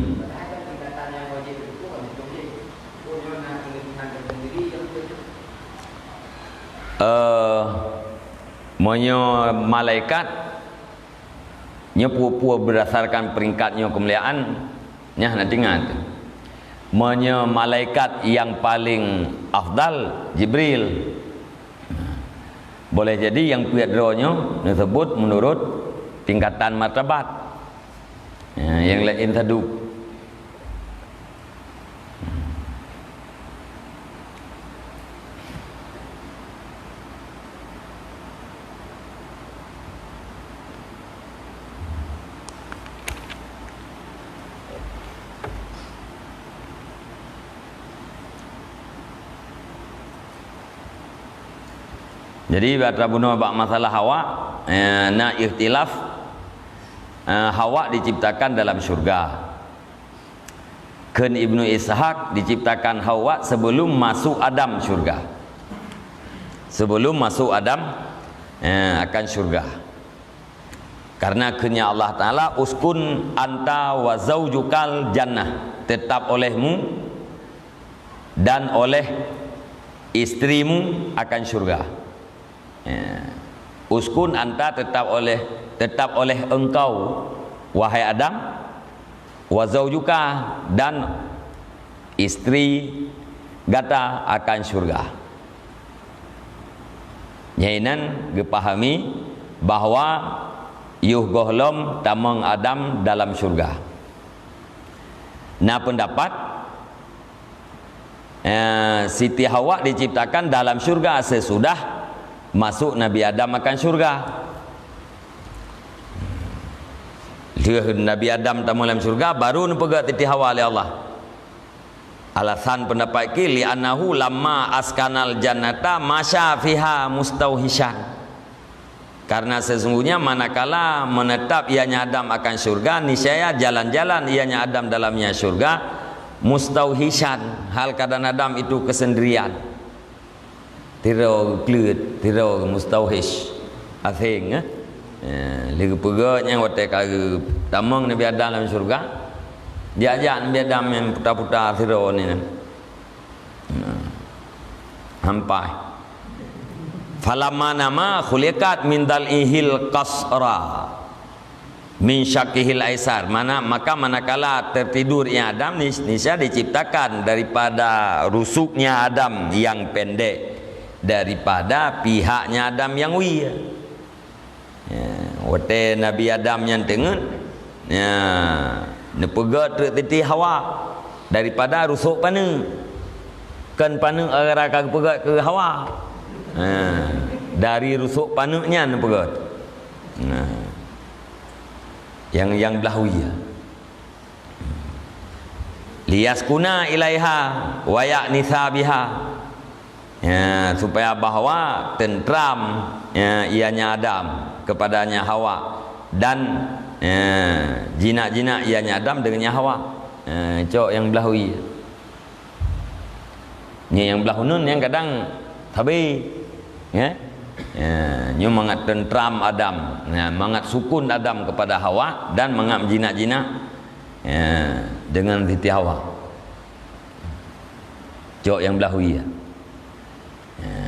Eh, meunyoe malaikat, nyoe peue-peue berdasarkan peringkat nyoe keumuliaan, nyan hana teuingat. Meunyoe malaikat nyang paling afdal, Jibril. Boleh jadi nyang peuet droe nyoe neuseubut meunurot tingkatan martabat. Ya, nyang laén sadub. Jadi, bak tabunoe bak masalah hawa, eh, na ikhtilaf, eh, hawa diciptakan dalam syurga. Kheun Ibnu Ishaq, diciptakan Hawa sebelum masuk Adam syurga. Sebelum masuk Adam, eh, akan syurga. Karena kheun Allah Ta'ala, "Uskun anta wa zaujukal jannah," tetap olehmu dan oleh istrimu akan syurga. Ya. "Uskun anta," tetap oleh, tetap oleh engkau, wahai Adam, "wa zaujuka," dan istri gata akan syurga. Nyan geupahami bahwa yoh gohlom tamong Adam dalam syurga. Na pendapat, eh, Siti Hawa diciptakan dalam syurga sesudah masuk Nabi Adam akan syurga. Lheueh Nabi Adam tamong lam syurga, baru neupeugah Siti Hawa lé Allah. Alasan pendapat ki, "Li'annahu lamma askanal jannata masya fiha mustauhisyan." Karena sesungguhnya manakala menetap ianya Adam akan syurga, niscaya jalan-jalan ianya Adam dalamnya syurga mustauhisyan, hal keadaan Adam itu kesendirian. Sidroe geukleut, sidroe mustauhish. Aséng, eh? Eh, lé geupeugah nyang watée ka geutamong Nabi Adam lam syurga, diajak Nabi Adam nyang puta-puta sidroe ni. Nah. Hampai. "Falamma nama khuliqat min dal'ihil qasra." Min syaqqihil aisar, mana, maka manakala tertidur ia Adam, nis-, niscaya diciptakan daripada rusuknya Adam yang pendek, daripada pihaknya Adam yang wie. Ya, watée Nabi Adam nyan teungeut, ya, neupeugét treuk Siti Hawa daripada rusuk paneuk. Kon paneuk gara-gara ka geupeugét keu Hawa. Ha, dari rusuk paneuk nyan neupeugét. Nah. Nyang, nyang blah wie. Liyaskuna ilaiha wa ya'nisa biha. Ya, supaya bahwa tentram, ya, ianya Adam kepadanya Hawa dan, ya, jinak-jinak ianya Adam dengannya Hawa. Ya, cok nyang blah wie. Nyoe nyang blah uneun nyang kadang sabe, ya. Ya, nyoe mangat tentram Adam, ya, mangat sukun Adam kepada Hawa dan mangat jinak-jinak, ya, dengan Siti Hawa. Cok nyang blah wie. Ya,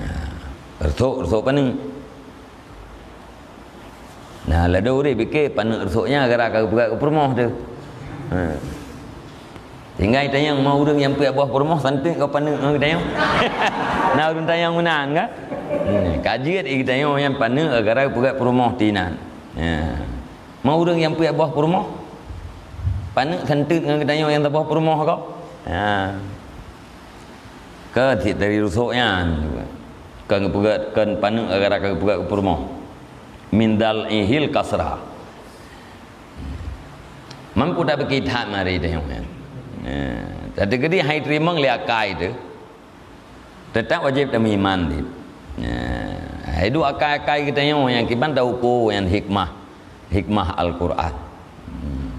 rusuk, rusuk paneuk. Nah, ladôm ureuëng pike paneuk rusuknya gara-gara ka geupeugét keu peurumoh tu. Ha. Tinggai tanyong, ma ureuëng nyang peuet boh peurumoh santeut keu paneuk ngon tanyong. Na ureuëng tanyong meunan ka? Hmm, ka jeuet i tanyong nyang paneuk gara-gara geupeugét peurumoh tinan. Ha. Ma ureuëng nyang peuet boh peurumoh paneuk santeut ngon tanyong nyang saboh peurumoh ko? Ha. Ka cit dari rusuk nyan. Kon geupeugét, kon paneuk gara-gara ka geupeugét keu peurumoh. Min dal'ihil qasra. Mampu tapike that mari teuh nyoe nyan. Nah, tapi keudeh hai teurimong lé akai teuh, teutap wajéb tameuiman dit. Nah, hai duek akai-akai geutanyoe nyang kiban tauko nyan hikmah. Hikmah Al-Quran. Hmm.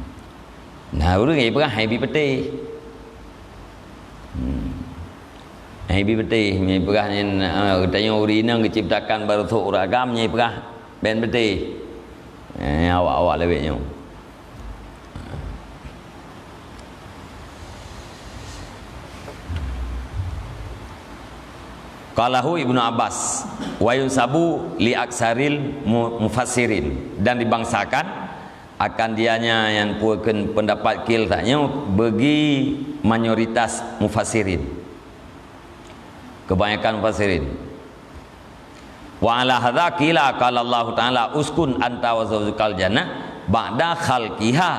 Nah, ureuëng nyang peugah hai bi peutéh. Hmm. Hai bi peutéh, nyang peugah nyan, ah, geutanyoe ureuëng inong geuciptakan bak rusuk ureuëng agam, nyang peugah ben peutéh. Eh, awak-awak lewat nyoe. Qalahu Ibnu Abbas, wa yunsabu li aksaril mu-, mufassirin, dan dibangsakan akan dianya nyang peue kheun pendapat kil tanyoe bagi mayoritas mufassirin. Kebanyakan mufassirin. Wa ala hadza qila qala Allahu ta'ala, "Uskun anta wa zaujukal jannah ba'da khalqiha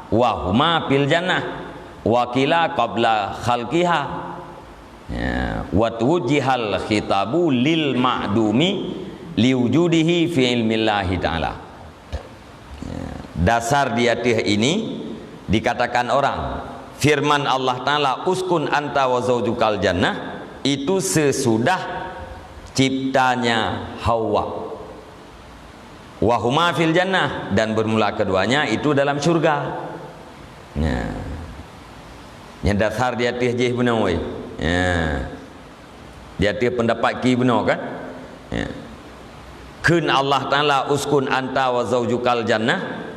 wa huma fil jannah." Wa qila qabla khalqiha. Ya, wa tuwujjihal khitabu lil ma'dumi liwujudihi fi ilmillahi ta'ala. Ya, dasar di ateueh ini dikatakan orang, firman Allah Ta'ala, "Uskun anta wa zaujukal jannah," itu sesudah ciptanya Hawa. "Wa huma fil jannah," dan bermula keduanya itu dalam syurga. Ya. Nyang dasar di ateueh jih bunoe. Ya. Di ateueh pendapat ki bunoe kan? Ya. kheun Allah Taala, "Uskun anta wa zaujukal jannah,"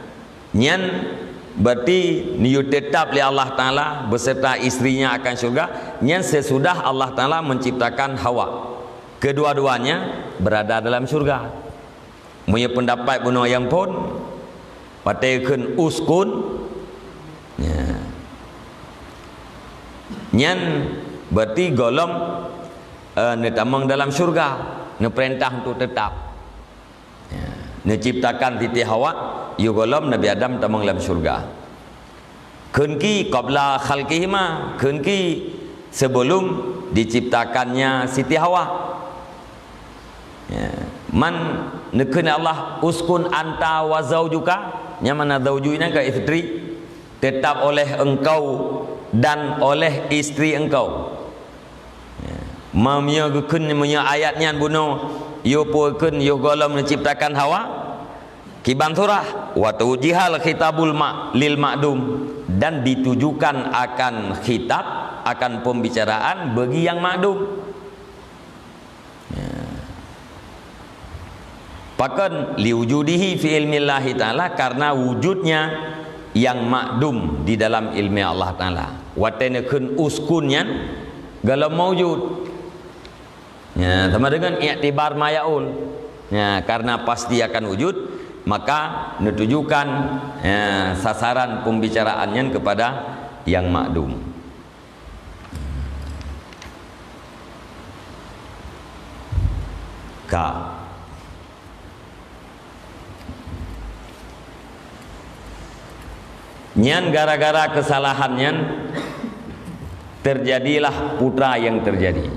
nyan berarti neuyue teutap lé Allah Taala beserta istrinya akan syurga, nyan sesudah Allah Taala menciptakan Hawa. Kedua-duanya berada dalam syurga. Meunyoe pendapat bunoe nyang phon, watée kheun uskun, ya, nyan berarti gohlom, eh, neutamong dalam syurga, neupeurintah untuk teutap. Ya, neuciptakan Siti Hawa, yôh gohlom Nabi Adam tamong lam syurga. Kheun ki qabla khalqihima, kheun ki sebelum diciptakannya Siti Hawa. Ya. Man neukheun Allah, "Uskun anta wa zaujuka," nyang mana zauju nyan ka istri, "tetap oleh engkau dan oleh istri engkau." Ya. Meunyoe geukheun, meunyoe ayat nyan bunoe, yôh peue kheun, yôh gohlom neuciptakan Hawa, kiban surah, "Wa tujihal khitabul ma-, lil ma'dum," dan ditujukan akan khitab, akan pembicaraan bagi yang ma'dum. Ya. Pakon? "Liwujudihi fi ilmillahi ta'ala," karena wujudnya yang ma'dum di dalam ilmu Allah Taala. Watée neukheun uskun nyan, gohlom maujud. Ya, sama dengan iktibar ma yaul. Ya, karena pasti akan wujud, maka neutujukan, ya, sasaran pembicaraan nyan kepada yang ma'dum. Ka. Nyan gara-gara kesalahan nyan, terjadilah putra yang terjadi.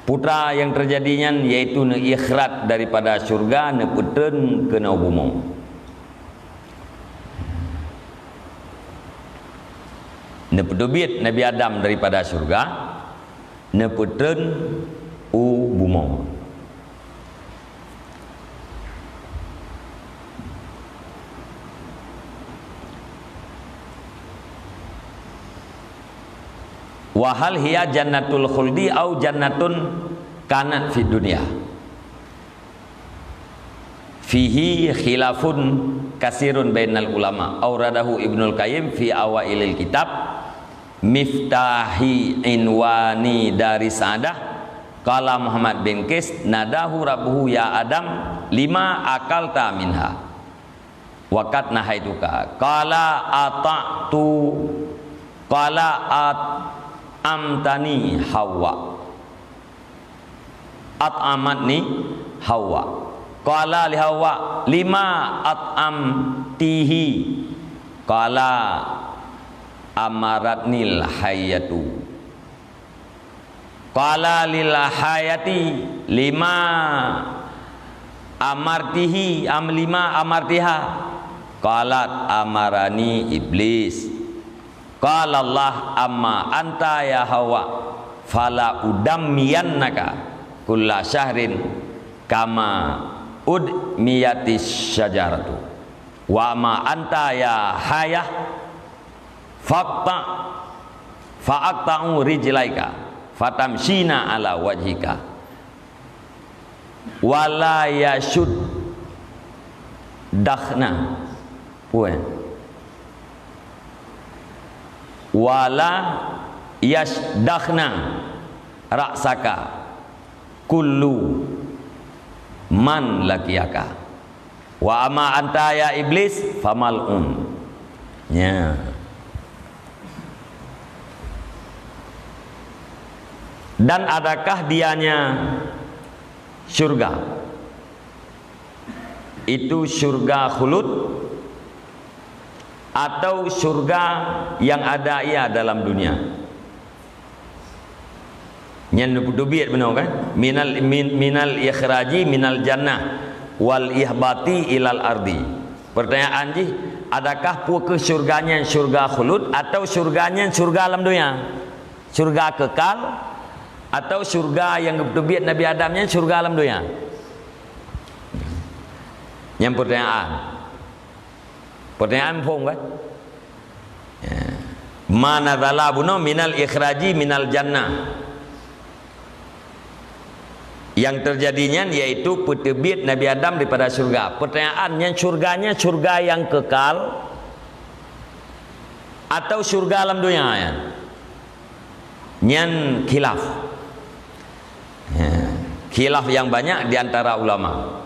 Putra yang terjadi nyan yaitu neuikhraj daripada syurga, neupeutreun keunoe bumoe. Neupeuteubiet Nabi Adam daripada syurga, neupeutreun u bumoe. Wa hal hiya jannatul khuldi au jannatun kanat fid dunya? Fihi khilafun kasirun bainal ulama. Auradahu Ibnul Qayyim fi awailil kitab Miftahi Inwani Daris Sa'adah. Qala Muhammad bin Qais, "Nadahu rabbuhu, ya Adam, lima akalta minha?" "Wa qad nahaituka." Qala, "Ata'tu." Qala, "At'amtani Hawa." "At'amatni Hawa." Qala li Hawa, "Lima at'amtihi?" Qala, "Amaratnil hayatu." Qala lil hayati, "Lima amartihi, am lima amartiha?" Qalat, "Amarani Iblis." Qala Allah, "Amma anta ya Hawa, fala udammiyannaka kulla syahrin kama udmiyatis syajaratu. Wa amma anta ya Hayah, faqta, faqta'u rijlaika, fatamshina ala wajhika. Wala yashud dakhna." Puan. "Wala yashdakhna ra'saka kullu man laqiyaka. Wa amma anta ya Iblis, famal'un." Ya. Dan adakah dianya syurga? Itu syurga khulud atau syurga yang ada ia dalam dunia? Nyan teubiet bunoe kan? Minal, min, minal ikhraji minal jannah wal ihbati ilal ardi. Pertanyaan jih, adakah peue keuh syurga nyan syurga khulud atau syurga nyan syurga lam donya? Syurga kekal atau syurga nyang geuteubiet Nabi Adam nyan syurga lam donya? Nyan pertanyaan. Pertanyaan phon kan? Ya. Ma nazala bunoe minal ikhraji minal jannah. Yang terjadi nyan yaitu peuteubiet Nabi Adam daripada syurga. Pertanyaan nyan, syurga nyan syurga yang kekal atau syurga alam dunia nyan? Nyan khilaf. Ya, khilaf yang banyak di antara ulama.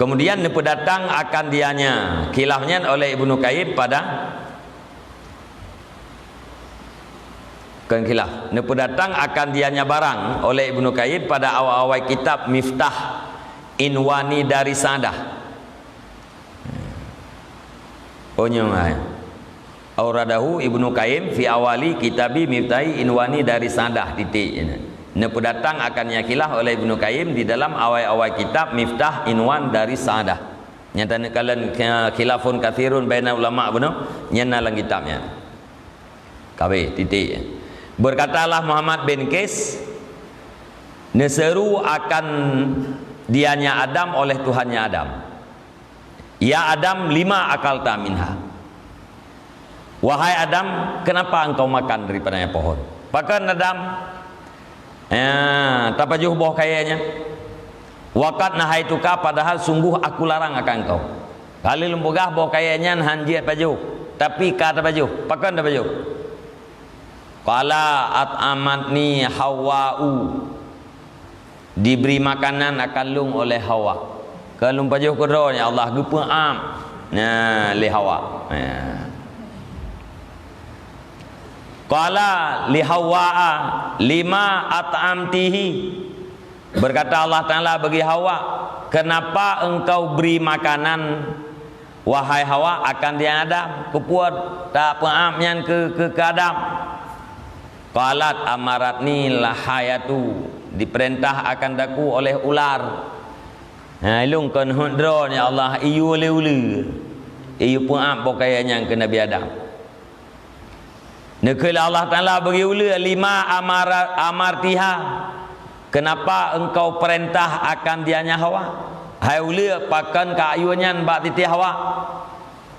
Kemudian neupeudatang akan dianya khilaf nyan oleh Ibnu Qayyim pada, bukan khilaf, neupeudatang akan dianya barang oleh Ibnu Qayyim pada awai-awai kitab Miftah Inwani Dari Sadah. Oh, nyoe hai. Auradahu Ibnu Qayyim fi awali kitabi Miftahi Inwani Dari Sadah, titik. Neupeudatang akan nyan khilaf oleh Ibnu Qayyim di dalam awai-awai kitab Miftah Inwan Dari Sadah. Nyata neukalon, eh, khilafun katsirun baina ulama bunoe, nyan na lam kitab nyan. Kabeh, titik. Berkatalah Muhammad bin Qais, neuseru akan dianya Adam oleh Tuhannya Adam. "Ya Adam, lima akalta minha?" Wahai Adam, kenapa engkau makan daripadanya pohon? Pakon Adam, eh, tapajoh boh kayée nyan? "Wa qad nahaituka, padahal sungguh aku larang akan engkau." Ka lheueh lôn peugah boh kayée nyan han jeuet pajoh, tapi ka tapajoh. Pakon tapajoh? "Qala at'amatni Hawwa'u." Diberi makanan akan lôn oleh Hawa. Ka lôn pajoh keudroe, ya Allah, geupeuam. Nah, lé Hawa. Nah. Qala li Hawwa'a, "Lima at'amtihi?" Berkata Allah Taala bagi Hawa, "Kenapa engkau beri makanan, wahai Hawa, akan dia Adam? Keupeue tapeuam nyan keu, keu, keu Adam?" Qalat, "Amaratni lahayatu," diperintah akan daku oleh ular. Ha, ilung kon hot droe, ya Allah, iyue lé uleue. Iyue peuam boh kayée nyan keu Nabi Adam. Neukheun lé Allah Taala bagi uleue, "Lima amara-, amartiha?" Kenapa engkau perintah akan dianya Hawa? Hai uleue, pakon ka iyue nyan bak titie Hawa?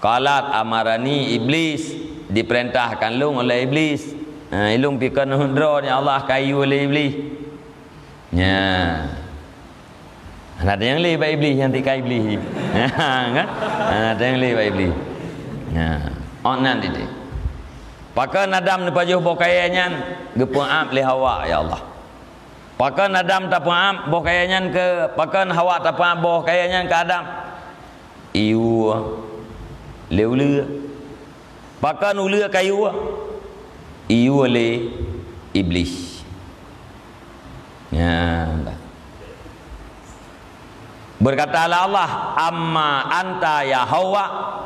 Qalat, "Amarani Iblis," diperintahkan lôn oleh Iblis. Ha, ilung pi kon hot droe, ya Allah, ka iyue lé Iblis. Nya. Hana teunyang lé bak Iblis nyang tika Iblis. Kan? Hana teunyang lé bak Iblis. Nya. Oh, nan titik. Pakon Adam neupajoh boh kayée nyan, geupeuam lé Hawa, ya Allah. Pakon Adam tapeuam boh kayée nyan keu, pakon Hawa tapeuam boh kayée nyan keu Adam? Iyue lé uleue. Pakon uleue ka iyue? Iyue lé Iblis. Nyan. Berkatalah Allah, "Amma anta ya Hawa,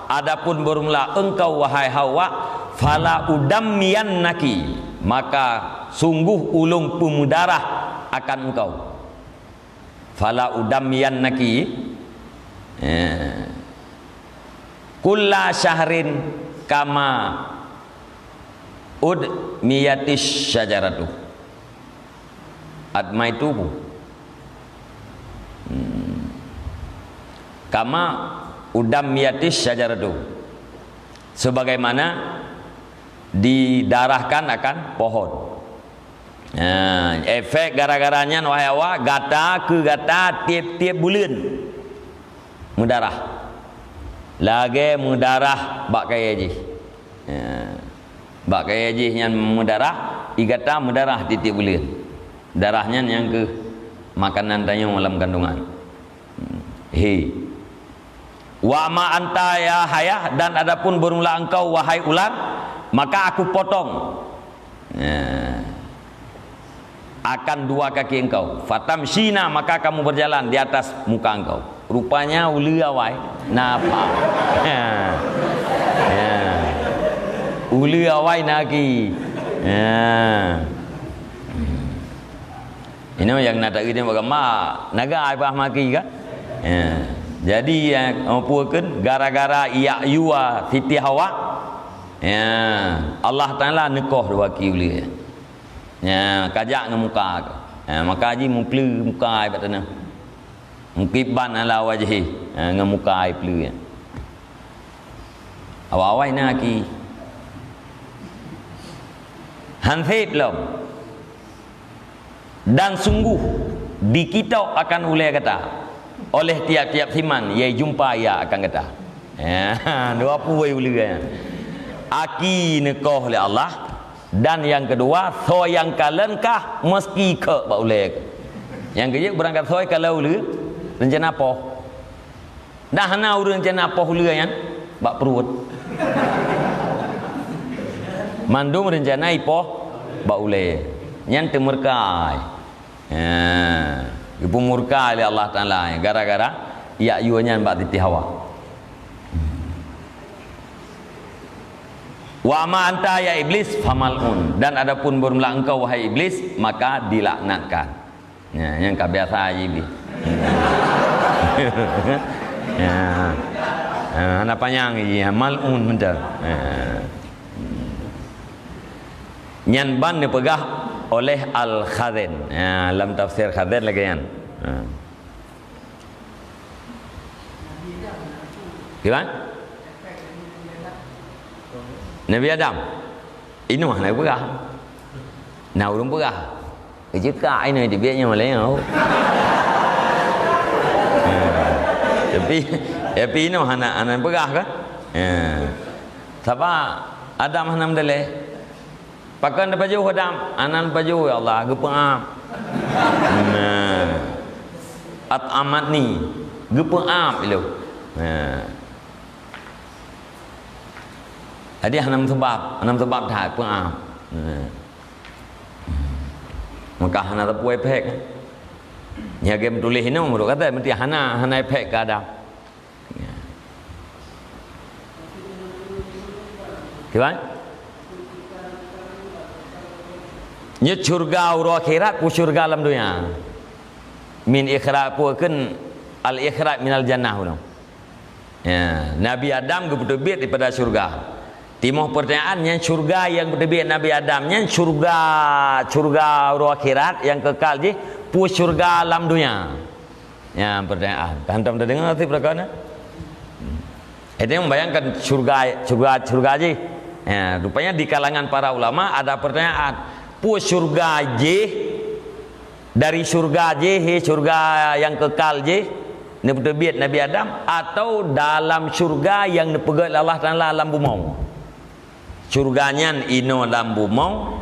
adapun beureulah engkau, wahai Hawa, fala udammiyannaki, maka sungguh ulôn peumeudarah akan engkau." Fala udammiyannaki, eh, kulla syahrin kama udmiyatis syajaratu. Admaituhu. Hmm. Kama udammiyatis syajaratu. Sebagaimana didarahkan akan pohon. Ha, efek gara-gara nyan, wahai Hawa, gata keu gata tiep-tiep buleuen meudarah. Lagée meudarah bak kayée jih. Ha. Bak kayée jih nyan meudarah, i gata meudarah tiep-tiep buleuen. Darah nyan nyang keuh makanan tanyoe lam kandungan. Hmm. He. Wa ma anta ya hayah, dan adapun beureulah engkau, wahai ular, maka aku potong, eh, akan dua kaki engkau. Fatamsyina, maka kamu berjalan di atas muka engkau. Rupanya uleue awai na apa? Ya. Ya. Uleue awai na aki. Ya. Inoe nyang na taeu nibak gambar, naga ai pah maki kan? Ya. Jadi, ya, peue kheun, gara-gara yak yua Siti Hawa, ya, Allah Taala neukoh dua ki uleue. Ya, kajak ngon muka. Ya, maka ji meupleu muka ai bak tanoh. Mukibban ala wajhi, ha, ngon muka ai pleu nyan. Awai-awai na aki. Han sép lom. Dan sungguh dikitôk akan ulée gata oleh tiap-tiap siman, yai jumpa ia akan gata. Ya, dua pue ulée nyan. Aki neukoh lé Allah, dan nyang keudua, soe nyang kalon kah meuseuti kheuk bak ulée. Nyang keujeuet beurangkat soe kalon ulée, reuncana poh. Dah hana ureuëng rencana poh ulée nyan bak pruet. Mandum rencana ipoh bak ulée. Nyan teumeurka. Ha, geupeumurka lé Allah Taala gara-gara yak yue nyan bak Siti Hawa. "Wa amma anta ya Iblis famal'un, dan adapun beureulah engkau wahai Iblis, maka dilaknatkan." Ya, nyang ka biasa ji bi. Ya. Ha, hana panyang ji, ya, mal'un mantong. Ya. Nyan ban neupeugah oleh Al-Khazin. Ya, lam tafsir Khazin lagée nyan. Ha. Gimana? Nabi Adam. Inoe hana peugah. Na ureuëng peugah. Jeuet ka inoe teubiet nyoe lé nyoe. Tapi, tapi inoe hana, hana peugah kan? Ya. Sabab Adam hana meudaleh. Pakon tapajoh Adam? Hana tapajoh, ya Allah, geupeu'ab. Nah. At'amatni, geupeu'ab ilôn. Nah. Jadi hana meuseubab, hana meuseubab that peu'ab. Nah. Maka hana teupeu efek. Nyan lagée meutuléh inoe meunurot gata, meusti hana, hana efek keu Adam. Kiban? Nyoe syurga uroe akhirat, peue syurga lam donya? Min ikhraj, peue kheun al-ikhraj minal jannah unoe. Ya, Nabi Adam geupeuteubiet daripada syurga. Timoh peurtanyaan, nyan syurga nyang geuteubiet Nabi Adam nyan syurga, syurga uroe akhirat nyang keukal jih, peue syurga lam donya? Nyan peurtanyaan. Ka hantom tadeungoe sih peurkara nyan? Itu yang membayangkan syurga, syurga, syurga jih. Ya, rupanya di kalangan para ulama ada pertanyaan, peue syurga jih? Dari syurga jih, he, syurga nyang keukal jih, neupeuteubiet Nabi Adam, atau dalam syurga nyang neupeugét lé Allah Taala lam bumoe? Syurga nyan inoe lam bumoe,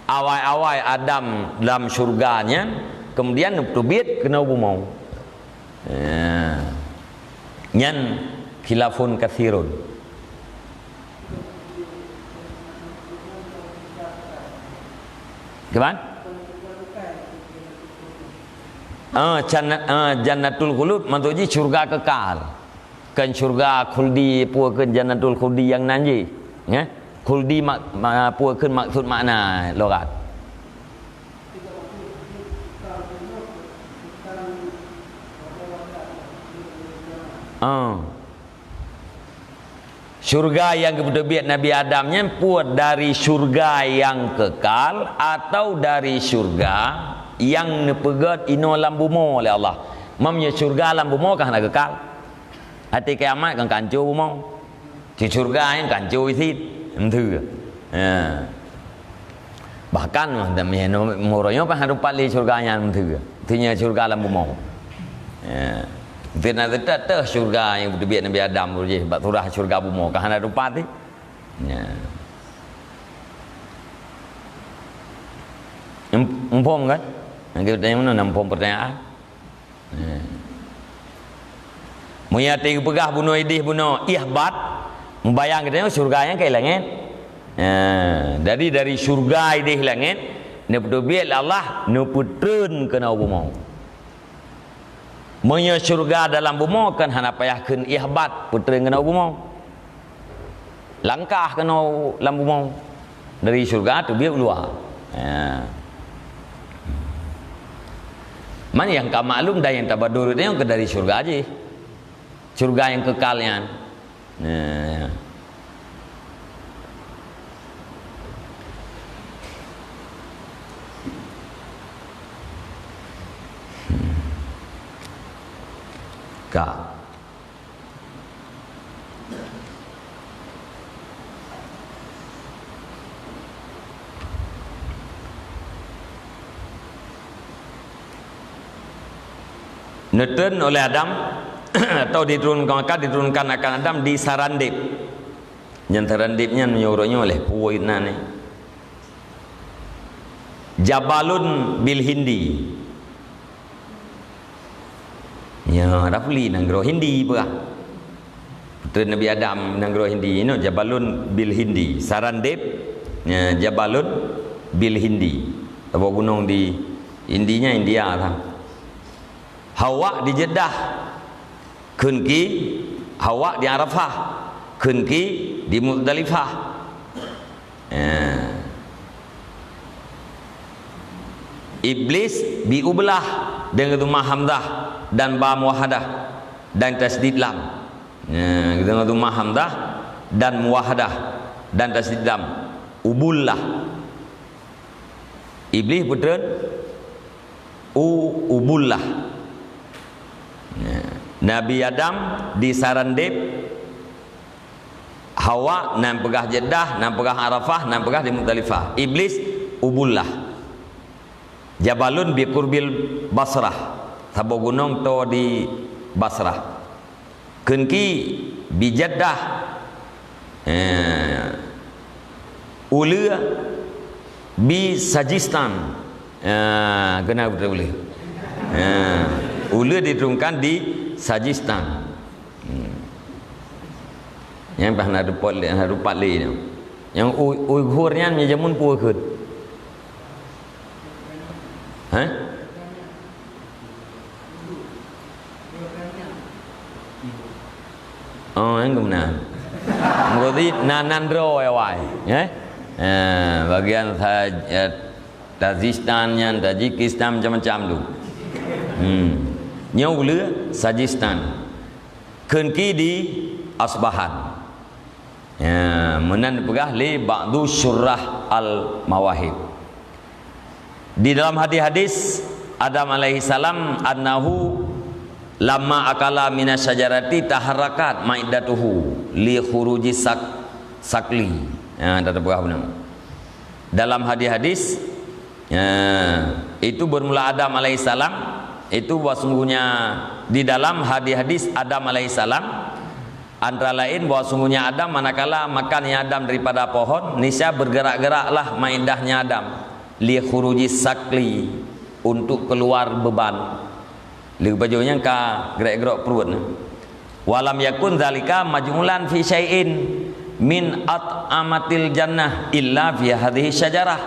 awai-awai Adam lam syurga nyan, kemudian neupeuteubiet keunoe bumoe. Ya. Nyan khilafun katsirun. Kiban? Ah, jannat, ah, jannatul khulud maksud jih syurga kekal. Kan syurga khuldi, peue kheun jannatul khuldi nyang nan jih. Ya? Khuldi mak, ma-, peue kheun maksud makna logat. Ah. Syurga nyang geupeuteubiet Nabi Adam nyan peue dari syurga nyang keukal atau dari syurga nyang neupeugét inoe lam bumoe lé Allah? Meunyoe syurga lam bumoe ka hana keukal. Até kiamat kan kancô bumoe. Di syurga nyan kancô isit. Meuteue. Ya. Bahkan, meuroe nyoe pih hana teumpat lé syurga nyan meuteue. Teunyoe syurga lam bumoe. Ya. Teungoh teuh syurga nyang geuteubiet Nabi Adam jih bak surah syurga bumoe ka hana teumpat lé. Ya. Em-, muphom kan? Nyang geutanyoe meunan muphom peurtanyaan. Meunyoe teupeugah bunoe idéh bunoe ihbat, mubayang geutanyoe syurga nyang ka i langét. Ha, jadi dari syurga idéh langét, neupeuteubiet lé Allah, neupeutreun keunoe bumoe. Meunyoe syurga dalam bumoe kan hana payah kheun ihbat, peutreun keunoe bumoe. Langkah keunoe lam bumoe. Dari syurga teubiet u luwa. Ya. Man nyang ka maklum dan nyang tabador nyoe keu dari syurga jih. Syurga nyang keukal nyan. Ya. Ka. Neutreun oleh Adam, atau diturunkan, maka diturunkan akan Adam di Sarandeb. Nyan Sarandeb nyan meunyoe uroe nyoe lé peue nan nyan. Jabalun bil Hindi. Nya, Rafli nanggroe Hindi peugah. Putreun Nabi Adam nanggroe Hindi, inoe Jabalun bil Hindi. Sarandeb, nya, Jabalun bil Hindi. Saboh gunong di Hindi nyan, India lah. Hawa di Jeddah, kheun ki Hawa di Arafah, kheun ki di Muzdalifah. Eh. Iblis bi Ublah deungon dhammah hamzah dan ba muwahhadah dan tasydid lam. Eh, deungon dhammah hamzah dan muwahhadah dan tasydid lam. Ubullah. Iblis putreun U-, Ubullah. Ya. Nabi Adam di Sarandeb, Hawa nan peugah Jeddah, nan peugah Arafah, nan peugah di Muzdalifah. Iblis Ubullah. Jabalun bi qurbil Basrah. Saboh gunong toe di Basrah. Kheun ki bi Jeddah. Eh, uleue bi Sajistan. Eh, keunan beutôi uleue. Eh, uleue diturunkan di Sajistan. Hmm. Nyang bah na rupat lé, na rupat lé nyoe. Nyang U-, Uighur nyan meunyo jameun peue kheun? Hah? Oh, nyang keunan. Meureuti nan, nan droe awai, eh? Eh, bagian sa-, eh, Tajikistan nyan, Tajikistan macam-macam tu. Hmm. Nyoe uleue Sajistan. Kheun ki di Asbahan. Ya, meunan peugah lé ba'du syurrah Al-Mawahib. Di dalam hadis-hadis Adam alaihissalam, annahu lamma akala minasy syajarati taharrakat ma'iddatuhu li khuruji sak-, sakli. Ya, dah terpeugah benar. Dalam hadis-hadis, ya, itu bermula Adam alaihissalam, itu bahwasungguhnya di dalam hadis-hadis Adam alaihissalam, antara lain bahwasungguhnya Adam manakala makannya Adam daripada pohon, niscaya bergerak-geraklah ma'iddahnya Adam, li khuruji sakli, untuk keluar beban. Lheueh pajoh nyan ka grek-grok pruet nyan. Walam yakun zalika majmulan fi syai'in min at'amatil jannah illa fi hadhihi syajarah.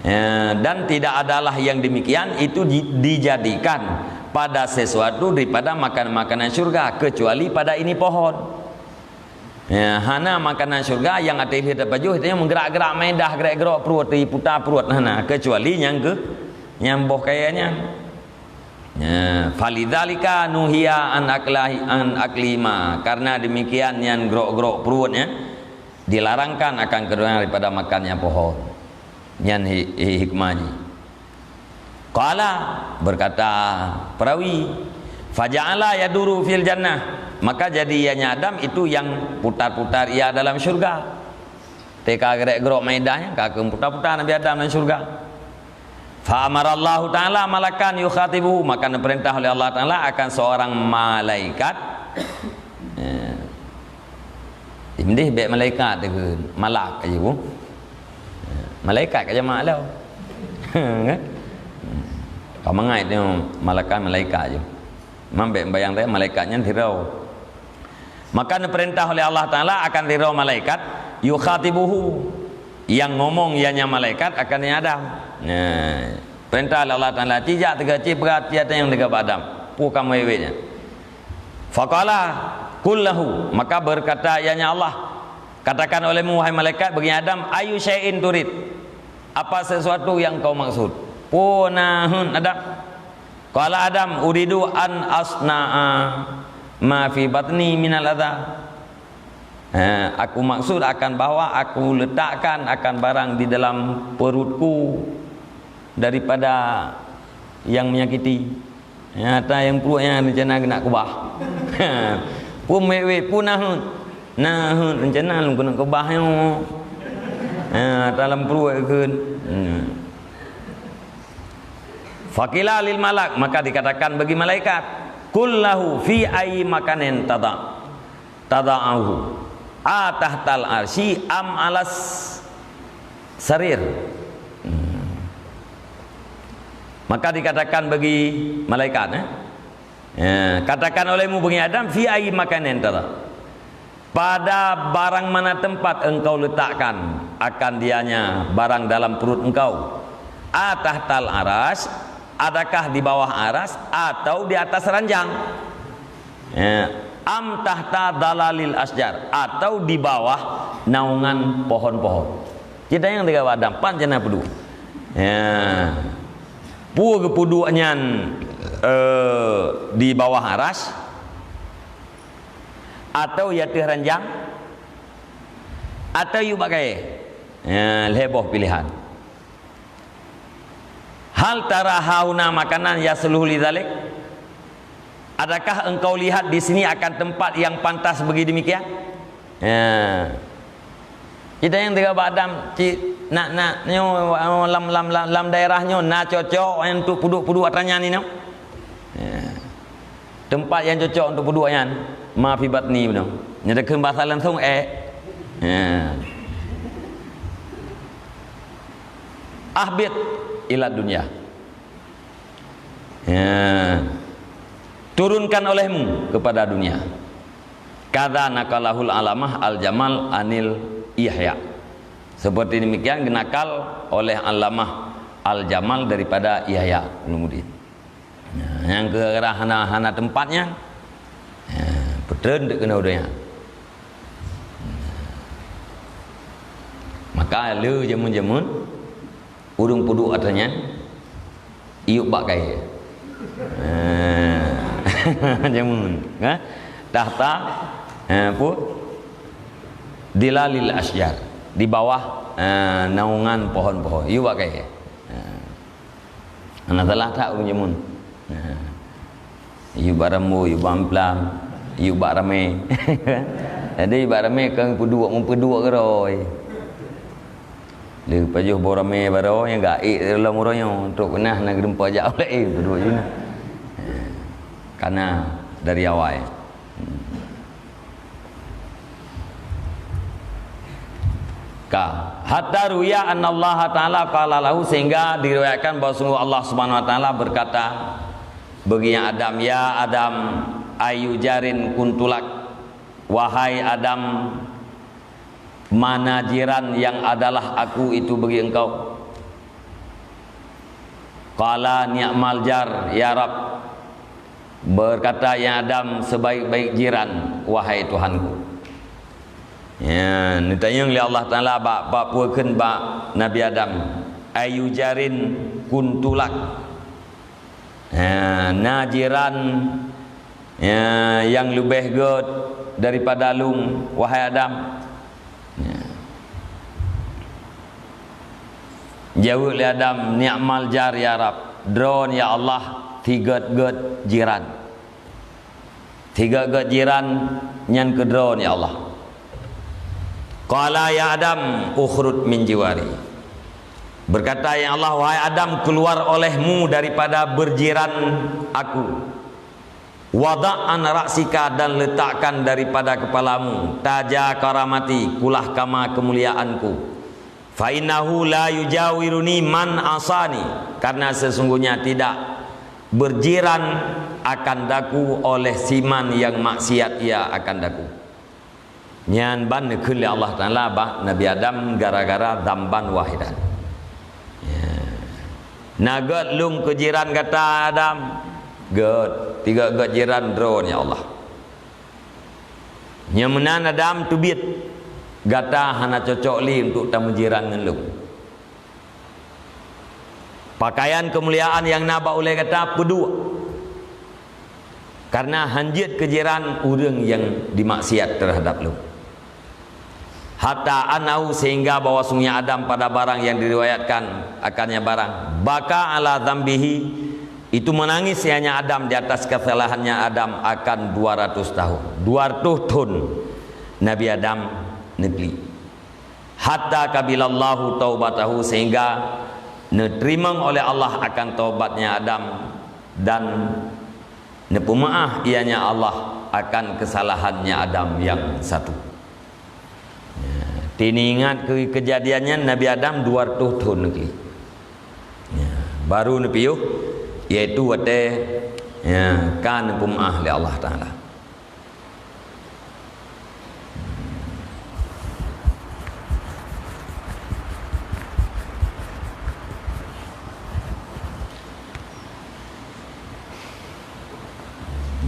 Ya, dan tidak adalah yang demikian itu di-, dijadikan pada sesuatu daripada makan-makanan syurga, kecuali pada ini pohon. Ya, hana makanan syurga nyang até lheueh tapajoh, itu nyang meugerak-gerak maidah, gerak-gerok pruet, diputa pruet, hana, kecuali nyang keu, nyang boh kayèe nyan. Ya, falidzalika nuhiya an aklahi, an aklima. Karena demikian nyan gerok-gerok pruet nyan dilarangkan akan keduanya daripada makannya pohon. Nyan hi-, hi-, hikmah jih. Qala, berkata perawi, faja'ala yaduru fil jannah, maka jadi ianya Adam itu yang putar-putar ia dalam syurga. Teuka gerek-gerok maidah nyan ka keuh putar-putar Nabi Adam dalam syurga. Fa amarallahu ta'ala malakan yukhatibuhu, maka diperintah oleh Allah Ta'ala akan seorang malaikat. Ya. Imdih bèk malaikat teuh, malak aja bu. Malaikat ka jamak lom. Kan? Ka mangat nyoe malakan malaikat je. Mam bèk bayang teuh malaikat nyan sidroe. Maka neupeurintah oleh Allah Taala akan sidroe malaikat, yukhatibuhu, yang ngomong ianya malaikat akan Adam. Nah, peurintah oleh Allah Taala, "Ci jak teuga, ci peugah, ci nyang teuga bak Adam. Peue kamoe wét nyan?" Faqala, "Qul lahu," maka berkata ianya Allah, "Katakan olehmu, wahai malaikat, bagi Adam, ayu syai'in turid? Apa sesuatu yang kau maksud?" "Peue na heuet, Adam?" Qala Adam, "Uridu an asna'a ma fi batni minal adha." Ha, aku maksud akan bahwa aku letakkan akan barang di dalam perutku daripada yang menyakiti. Nyata nyang pruet nyan rencana keuneuk keubah. Peue meuwét-wét, peue na heuet? Na heuet rencana lôn keuneuk keubah nyoe. Ha, dalam pruet kheun. Hmm. Faqila lil malak, maka dikatakan bagi malaikat, "Qul lahu fi ayyi makanin tada-, tada'uhu, a tahtal arsy am alas sarir." Hmm. Maka dikatakan bagi malaikat, eh, eh, "Katakan olehmu, bani Adam, fi ayyi makanin tada-, pada barang mana tempat engkau letakkan akan dianya barang dalam perut engkau? A tahtal aras, adakah di bawah aras atau di atas ranjang? Ya, am tahta dalalil asjar, atau di bawah naungan pohon-pohon?" Cit tanyong teuka bak Adam, "Pat jih na peuduek?" Ya. Peue geupeuduek nyan, eh, di bawah aras? Atau di ateueh ranjang, atau yue bak kayée. Ya, lhée boh piléhan. "Hal tara hahuna makanan yasluhu lidzalik?" Adakah engkau lihat di sini akan tempat yang pantas bagi demikian? Ya. Cit tanyong teuka bak Adam, "Cit, na, na, nyoe, lam, lam, lam, lam daerah nyoe na cocok untuk peuduek-peuduek atra nyan inoe?" Ya. Teumpat nyang cocok untuk peuduek nyan, ma fi batni bunoe. Nyan takheun basa langsung, eh. Ya. "Ahbit ila dunya." Ya. "Turunkan olehmu kepada dunia." Kadza naqalahul alamah Al-Jamal anil Yahya. Seperti demikian geunakal oleh Alamah Al-Jamal daripada Yahya Ulumuddin. Nah, nyang keu hana, hana teumpat nyan, ya, peutreun teuk keunoe donya. Maka le jameun-jameun ureuëng peuduek atra nyan, iyup bak kayée. Ha, jameun, ha? Tahta, ha, pu? Dilalil asjar, di bawah, ha, naungan pohon-pohon. Iyup bak kayée. Ha. Hana salah that ureuëng jameun. Ha. Iyup bak rambô, iyup bak amplam, iyup bak ramé. Jadi bak ramé kan peuduek, meupeuduek keurôi. Lheueh pajoh boh ramé baroe nyang gaék lom uroe nyoe, trok keunan na geureumpok jak ulée, peuduek jih na. Kana dari awai. Ka. Hatta ruya annallaha ta'ala qala lahu, sehingga diriwayatkan bahwa sungguh Allah Subhanahu wa Ta'ala berkata bagi Adam, "Ya Adam, ayyu jarin kuntulak, wahai Adam, mana jiran yang adalah aku itu bagi engkau?" Qala, "Ni'mal jar, ya Rabb." Berkata yang Adam, "Sebaik-baik jiran, wahai Tuhanku." Ya, neutanyong lé Allah Taala bak, bak peue kheun bak Nabi Adam, "Ayyu jarin kuntulak?" Ha, na jiran, ya, nyang leubeh gét daripada lôn, wahai Adam? Ya. Jaweueb lé Adam, "Ni'mal jar ya Rabb, droen ya Allah, sigét-gét jiran." Sigét-gét jiran nyan keu droen ya Allah. Qala, "Ya Adam, ukhruj min jiwari." Berkata ya Allah, "Wahai Adam, keluar olehmu daripada berjiran aku. Wada' an ra'sika, dan letakkan daripada kepalamu, taja karamati, kulah kama kemuliaanku. Fa innahu la yujawiruni man asani, karena sesungguhnya tidak berjiran akan daku oleh siman yang maksiat ia akan daku." Nyan ban neukheun lé Allah Taala bak Nabi Adam gara-gara dzamban wahidan. Ya. Na gét lôn keu jiran gata Adam? Gét, sigét-gét jiran droen ya Allah. Nyoe meunan Adam teubiet, gata hana cocok lé untuk tameujiran ngon lôn. Pakaian keumuliaan nyang na bak ulée gata peuduek, karena hanjeuet keu jiran ureuëng nyang jimaksiat teuhadab lôn. Hatta annahu, sehingga bahwasungguhnya Adam pada barang nyang diriwayatkan akannya barang, baka ala dzambihi, itu menangis ianya Adam di atas kesalahannya Adam akan dua ratus tahun. Dua ratus thon Nabi Adam neuklik. Hatta qabilallahu taubatahu, sehingga Neuteurimong oleh Allah akan taubatnya Adam dan neupeumeu'ah ianya Allah akan keusalahannya Adam nyang satu. Ya, teuingat keu keujadian nyan Nabi Adam dua ratus thon neuklik. Ya, baru neupiôh, yaitu watée, ya, ka neupeumeu'ah lé Allah Taala.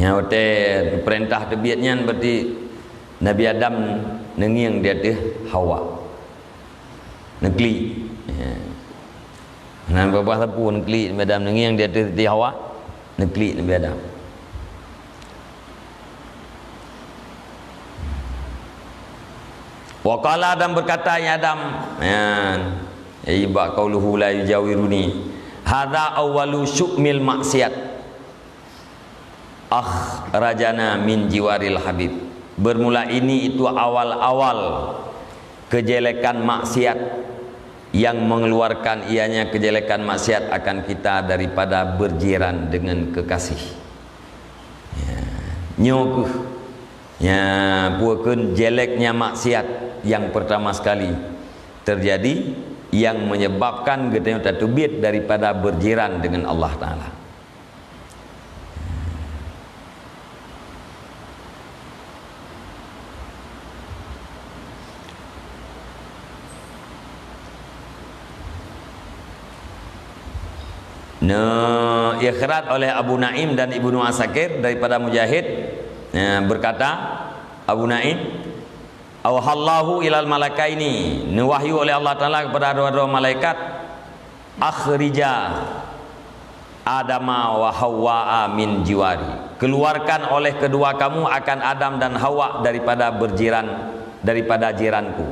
Nyang watée peurintah teubiet nyan, berarti Nabi Adam neungieng di ateueh Hawa. Neuklik. Ya. Nan babah sapeue neuklik Nabi Adam, neungieng di ateueh Siti Hawa, neuklik Nabi Adam. Wa qala, dan berkata, ya Adam, ya, ai bak qauluhu la yujawiruni, hadza awwalu syu'mil maksiat akhrajana min jiwaril habib. Bermula ini itu awal-awal kejelekan maksiat yang mengeluarkan ianya kejelekan maksiat akan kita daripada berjiran dengan kekasih. Ya, nyoe keuh, ya, peue kheun jeleknya maksiat yang pertama sekali terjadi yang menyebabkan geutanyoe tateubiet daripada berjiran dengan Allah Taala. Neuikhraj oleh Abu Naim dan Ibnu Asakir daripada Mujahid, ya, berkata Abu Naim, "Auhallahu ilal malakaini," neuwahyu oleh Allah Taala kepada dua-dua malaikat, "Akhrija Adama wa Hawwa'a min jiwari." Keluarkan oleh kedua kamu akan Adam dan Hawa daripada berjiran, daripada jiranku.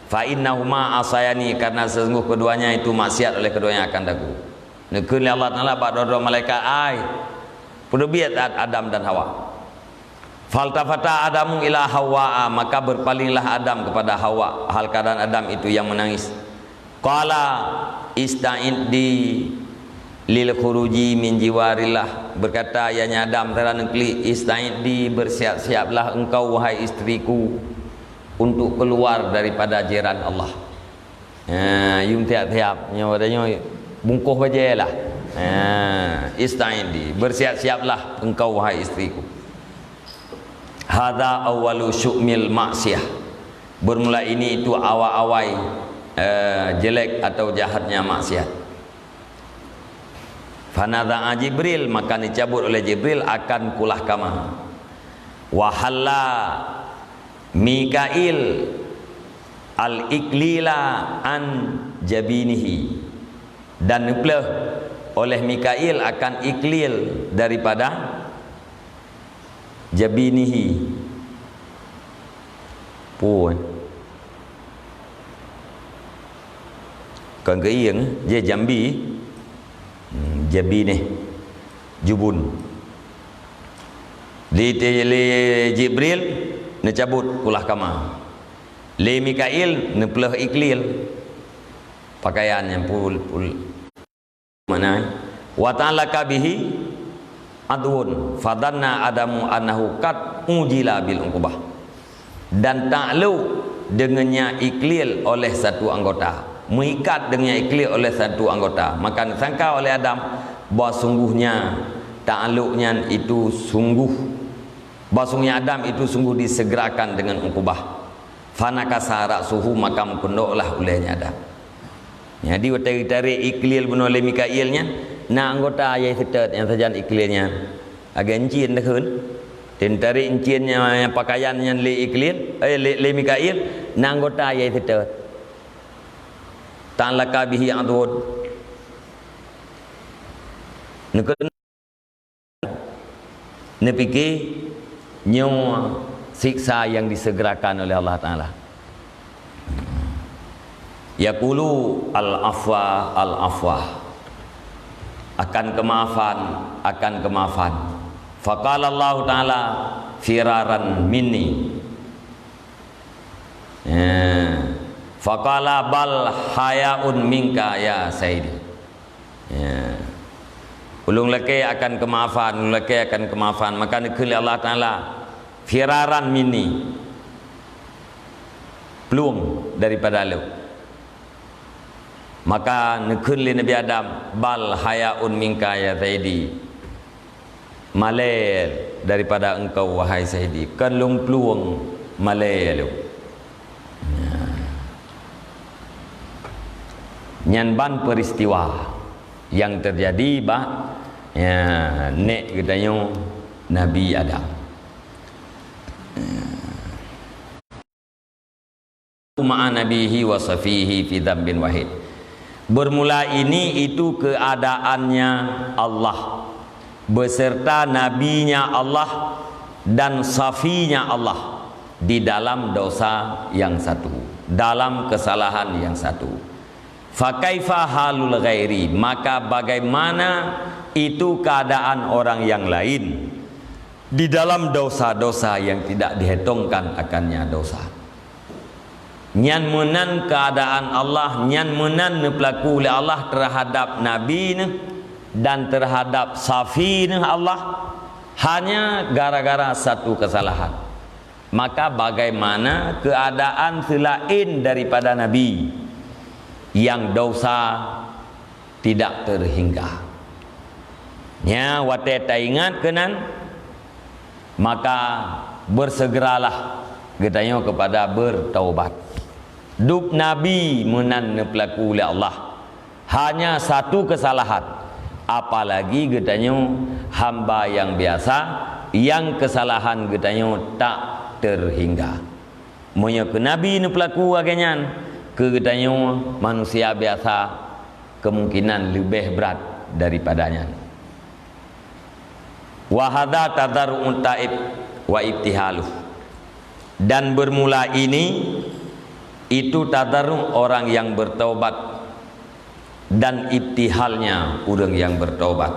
"Fa innahuma asayani," karena sesungguh keduanya itu maksiat oleh keduanya akan Aku. Neukheun lé Allah Taala bak dua-dua malaikat, "Ai, peuteubiet Adam dan Hawa." Faltafata Adamu ila Hawa, maka berpalinglah Adam kepada Hawa, hal keadaan Adam itu yang menangis. Qala, "Ista'iddi lil khuruji min jiwarillah." Berkata ianya Adam, "Tara neuklik, ista'iddi, bersiap-siaplah engkau, wahai istriku, untuk keluar daripada jiran Allah." Ha, yum tiap-tiap nyoe, ada nyoe bungkôh bajée lah. Ha, "Ista'iddi, bersiap-siaplah engkau, wahai istriku." Hadza awwalu syu'mil maksiyah. Bermula ini itu awai-awai, eh, jelek atau jahatnya maksiat. Fanadha'a Jibril, maka dicabut oleh Jibril akan kulah kama. Wahalla Mikail al-iklila an jabinihi, dan neupleuh oleh Mikail akan iklil daripada jabinihi. Pue. Kon keu ieng, je jambi. Hmm, jabinih. Jubun. Di, di, lé Jibril neucabut kulah kama. Lé Mikail neupleuh iklil. Pakaian nyang pul, pul. Makna, "Wa ta'allaqa bihi adwun, fadhanna Adamu annahu qad ujila bil uqubah." Dan takluk dengannya iklil oleh satu anggota, meuikat dengannya iklil oleh satu anggota, maka neusangka oleh Adam bahwa sungguhnya takluk nyan itu sungguh, bahwa sungguhnya Adam itu sungguh disegerakan dengan uqubah. Fanakasa ra'suhu, maka meukeundoklah ulée nyan Adam. Jadi, watée geutarek iklil bunoe lé Mikail nyan, na anggota nyang seutôt nyang sajan iklil nyan. Lagée encin takheun. Teutarek encin nyang, nyang pakaian nyan lé iklil, eh, lé, lé Mikail, na anggota nyang seutôt. Ta'allaqa bihi adwun. Neukeun Neupike nyoe siksa nyang disegerakan oleh Allah Taala. Yaqulu al-afwa, al-afwa. Akan kemaafan, akan kemaafan. Faqala Allahu Taala firaran minni. Ya. Faqala, "Bal hayaun minka ya sayyidi." Ya. Ulôn lakée akan keumaafan, ulôn lakée akan keumaafan. Maka neukheun lé Allah Taala, "Firaran minni," plueng daripada lôn. Maka neukheun lé Nabi Adam, "Bal hayaun minka ya Sayyidi." Malée daripada engkau, wahai Sayyidi, kon lôn plueng, malée lôn. Nyan ban peristiwa nyang teujadi bak, ya, nék geutanyoe Nabi Adam. Ma'a nabihi wa safihi fi dzambin wahid. Bermula ini itu keadaannya Allah beserta nabinya Allah dan safinya Allah di dalam dosa yang satu, dalam kesalahan yang satu. Fa kaifa halul ghairi, maka bagaimana itu keadaan orang yang lain di dalam dosa-dosa yang tidak dihitungkan akannya dosa? Nyan meunan keadaan Allah, nyan meunan neupeulaku lé Allah terhadap Nabi Neuh dan terhadap Safi Neuh Allah, hanya gara-gara satu kesalahan. Maka bagaimana keadaan seulaén daripada Nabi yang dosa tidak terhingga. Nya, watée taingat keunan, maka bersegeralah geutanyoe kepada bertaubat. Dub Nabi meunan neupeulaku lé Allah. Hanya satu kesalahan, apalagi geutanyoe hamba yang biasa, yang kesalahan geutanyoe tak terhingga. Meunyoe keu Nabi neupeulaku lagée nyan, keu geutanyoe manusia biasa kemungkinan leubeh brat daripada nyan. Wa hadza tadarru'ut taib wa ibtihaluh. Dan bermula ini, itu tadarru' orang yang bertaubat dan ibtihalnya ureuëng yang bertaubat.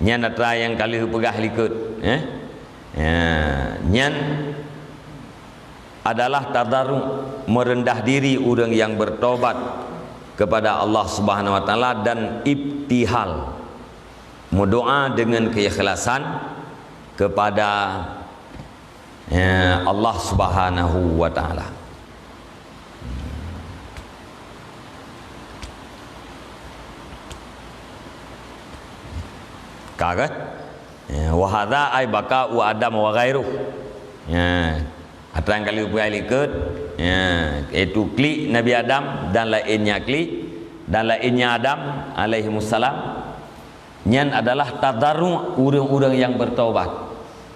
Nyan atra nyang ka lheueh peugah likot, eh? Ya, nyan adalah tadarru', merendah diri ureuëng yang bertobat kepada Allah Subhanahu wa Taala, dan ibtihal, meudoá dengan keikhlasan kepada, ya, Allah Subhanahu wa Taala. Ka kan? Ya, wa hadza ay baqa'u Adam wa ghairuh. Ya, atra nyang ka lheueh peugah likot, ya, yaitu klik Nabi Adam dan lainnya klik, dan lainnya Adam alaihimussalam. Nyan adalah tadarru' ureuëng-ureuëng nyang bertobat,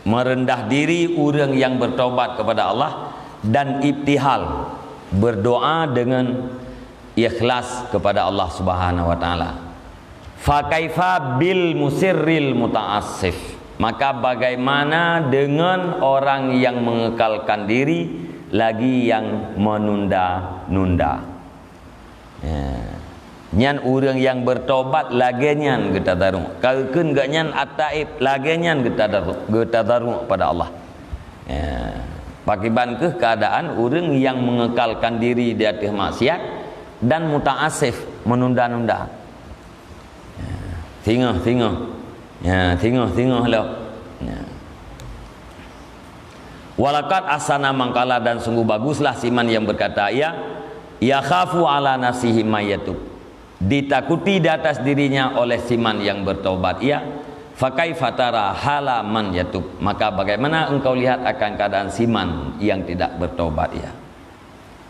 merendah diri ureuëng nyang bertobat kepada Allah, dan ibtihal, berdoa dengan ikhlas kepada Allah Subhanahu wa Taala. Fa kaifa bil musirril muta'assif? Maka bagaimana dengan orang yang mengekalkan diri lagi yang menunda-nunda? Ya. Nyan ureuëng nyang bertobat lagée nyan geutadaru. Ka geukheun geuh nyan at-taib, lagée nyan geutadaru, geutadaru pada Allah. Ya. Pakiban keuh keadaan ureuëng nyang mengekalkan diri di ateueh maksiat dan muta'assif, menunda-nunda. Ya. Singoh, singoh. Ya, singoh, singoh lom. Ya. Walaqad ahsana man qala, dan sungguh baguslah siman yang berkata ia, yakhafu ala nafsihi may yatub. Ditakuti di atas dirinya oleh siman yang bertobat ia, fa kaifa tara hala man yatub. Maka bagaimana engkau lihat akan keadaan siman yang tidak bertobat ia?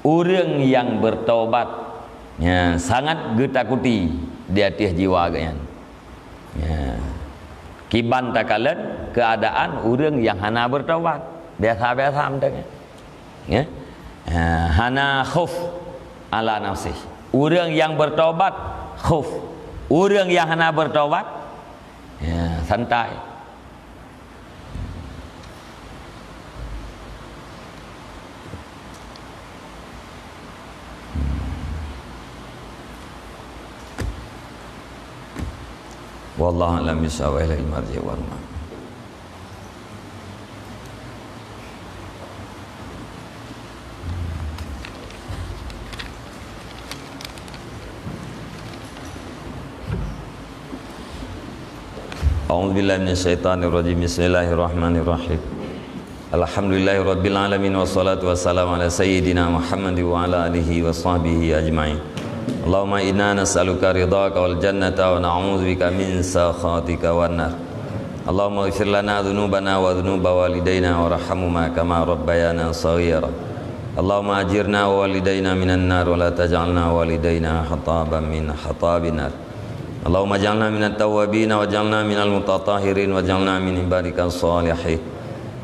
Ureuëng nyang bertobat, ya, sangat geutakuti di ateueh jiwa geuhnyan. Ya. Kiban takalon keadaan ureuëng nyang hana bertobat, biasa-biasa mantong. Ya. Ya, hana khauf ala nafsih. Ureuëng nyang bertobat, khauf. Ureuëng nyang hana bertobat, ya, santai. Wallahu a'lam bishawab. Ilaihi marji' wal ma'ab. أعوذ بالله من الشيطان الرجيم. بسم الله الرحمن الرحيم. الحمد لله رب العالمين، والصلاة والسلام على سيدنا محمد وعلى آله وصحبه أجمعين. اللهم إنا نسألك رضاك والجنة، ونعوذ بك من سخطك والنار. اللهم اغفر لنا ذنوبنا وذنوب والدينا، وارحمهما كما ربيانا صغيرا. اللهم أجرنا ووالدينا من النار، ولا تجعلنا ووالدينا حطابا من حطاب النار. اللهم اجعلنا من التوابين، واجعلنا من المتطهرين، واجعلنا من عبادك الصالحين.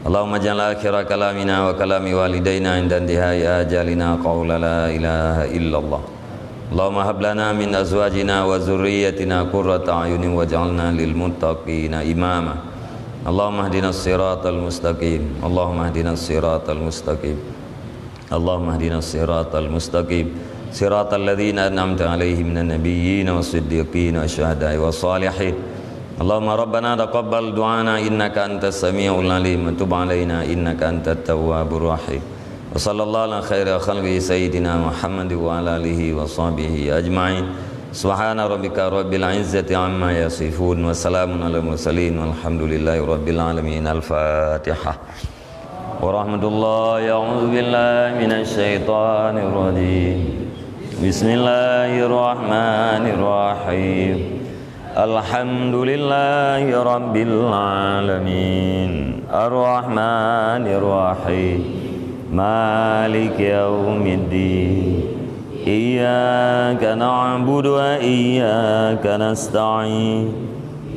اللهم اجعل آخر كلامنا وكلام والدينا عند انتهاء آجالنا قول لا إله إلا الله. اللهم هب لنا من أزواجنا وذريتنا قرة أعين واجعلنا للمتقين إماما. اللهم اهدنا الصراط المستقيم. اللهم اهدنا الصراط المستقيم. اللهم اهدنا الصراط المستقيم، صراط الذين أنعمت عليهم من النبيين والصديقين والشهداء والصالحين. اللهم ربنا تقبل دعانا إنك أنت السميع العليم، وتب علينا إنك أنت التواب الرحيم. وصلى الله على خير خلقه سيدنا محمد وعلى آله وصحبه أجمعين. سبحان ربك رب العزة عما يصفون، وسلام على المرسلين، والحمد لله رب العالمين. الفاتحة. ورحمة الله. أعوذ بالله من الشيطان الرجيم. بسم الله الرحمن الرحيم. الحمد لله رب العالمين. الرحمن الرحيم. مالك يوم الدين. إياك نعبد وإياك نستعين.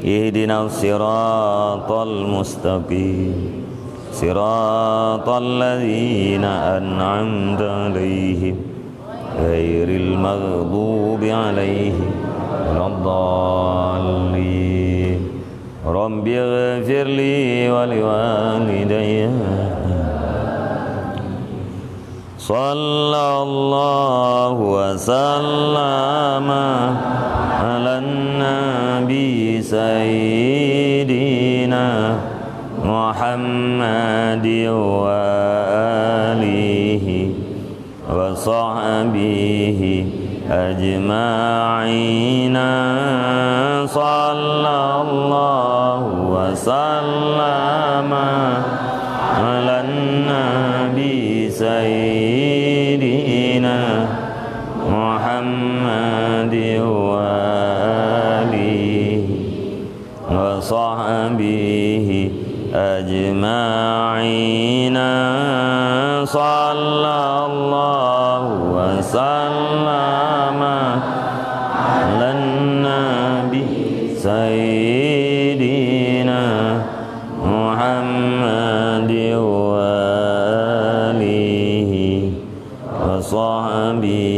اهدنا الصراط المستقيم. صراط الذين أنعمت عليهم غير المغضوب عليهم ولا الضالين. رب اغفر لي ولوالدي. صلى الله وسلم على النبي سيدنا محمد وآله وصحبه أجمعين. صلى الله وسلم على النبي سيدنا محمد وآله وصحبه أجمعين. صلى الله وسلم على النبي سيدنا محمد وآله وصحبه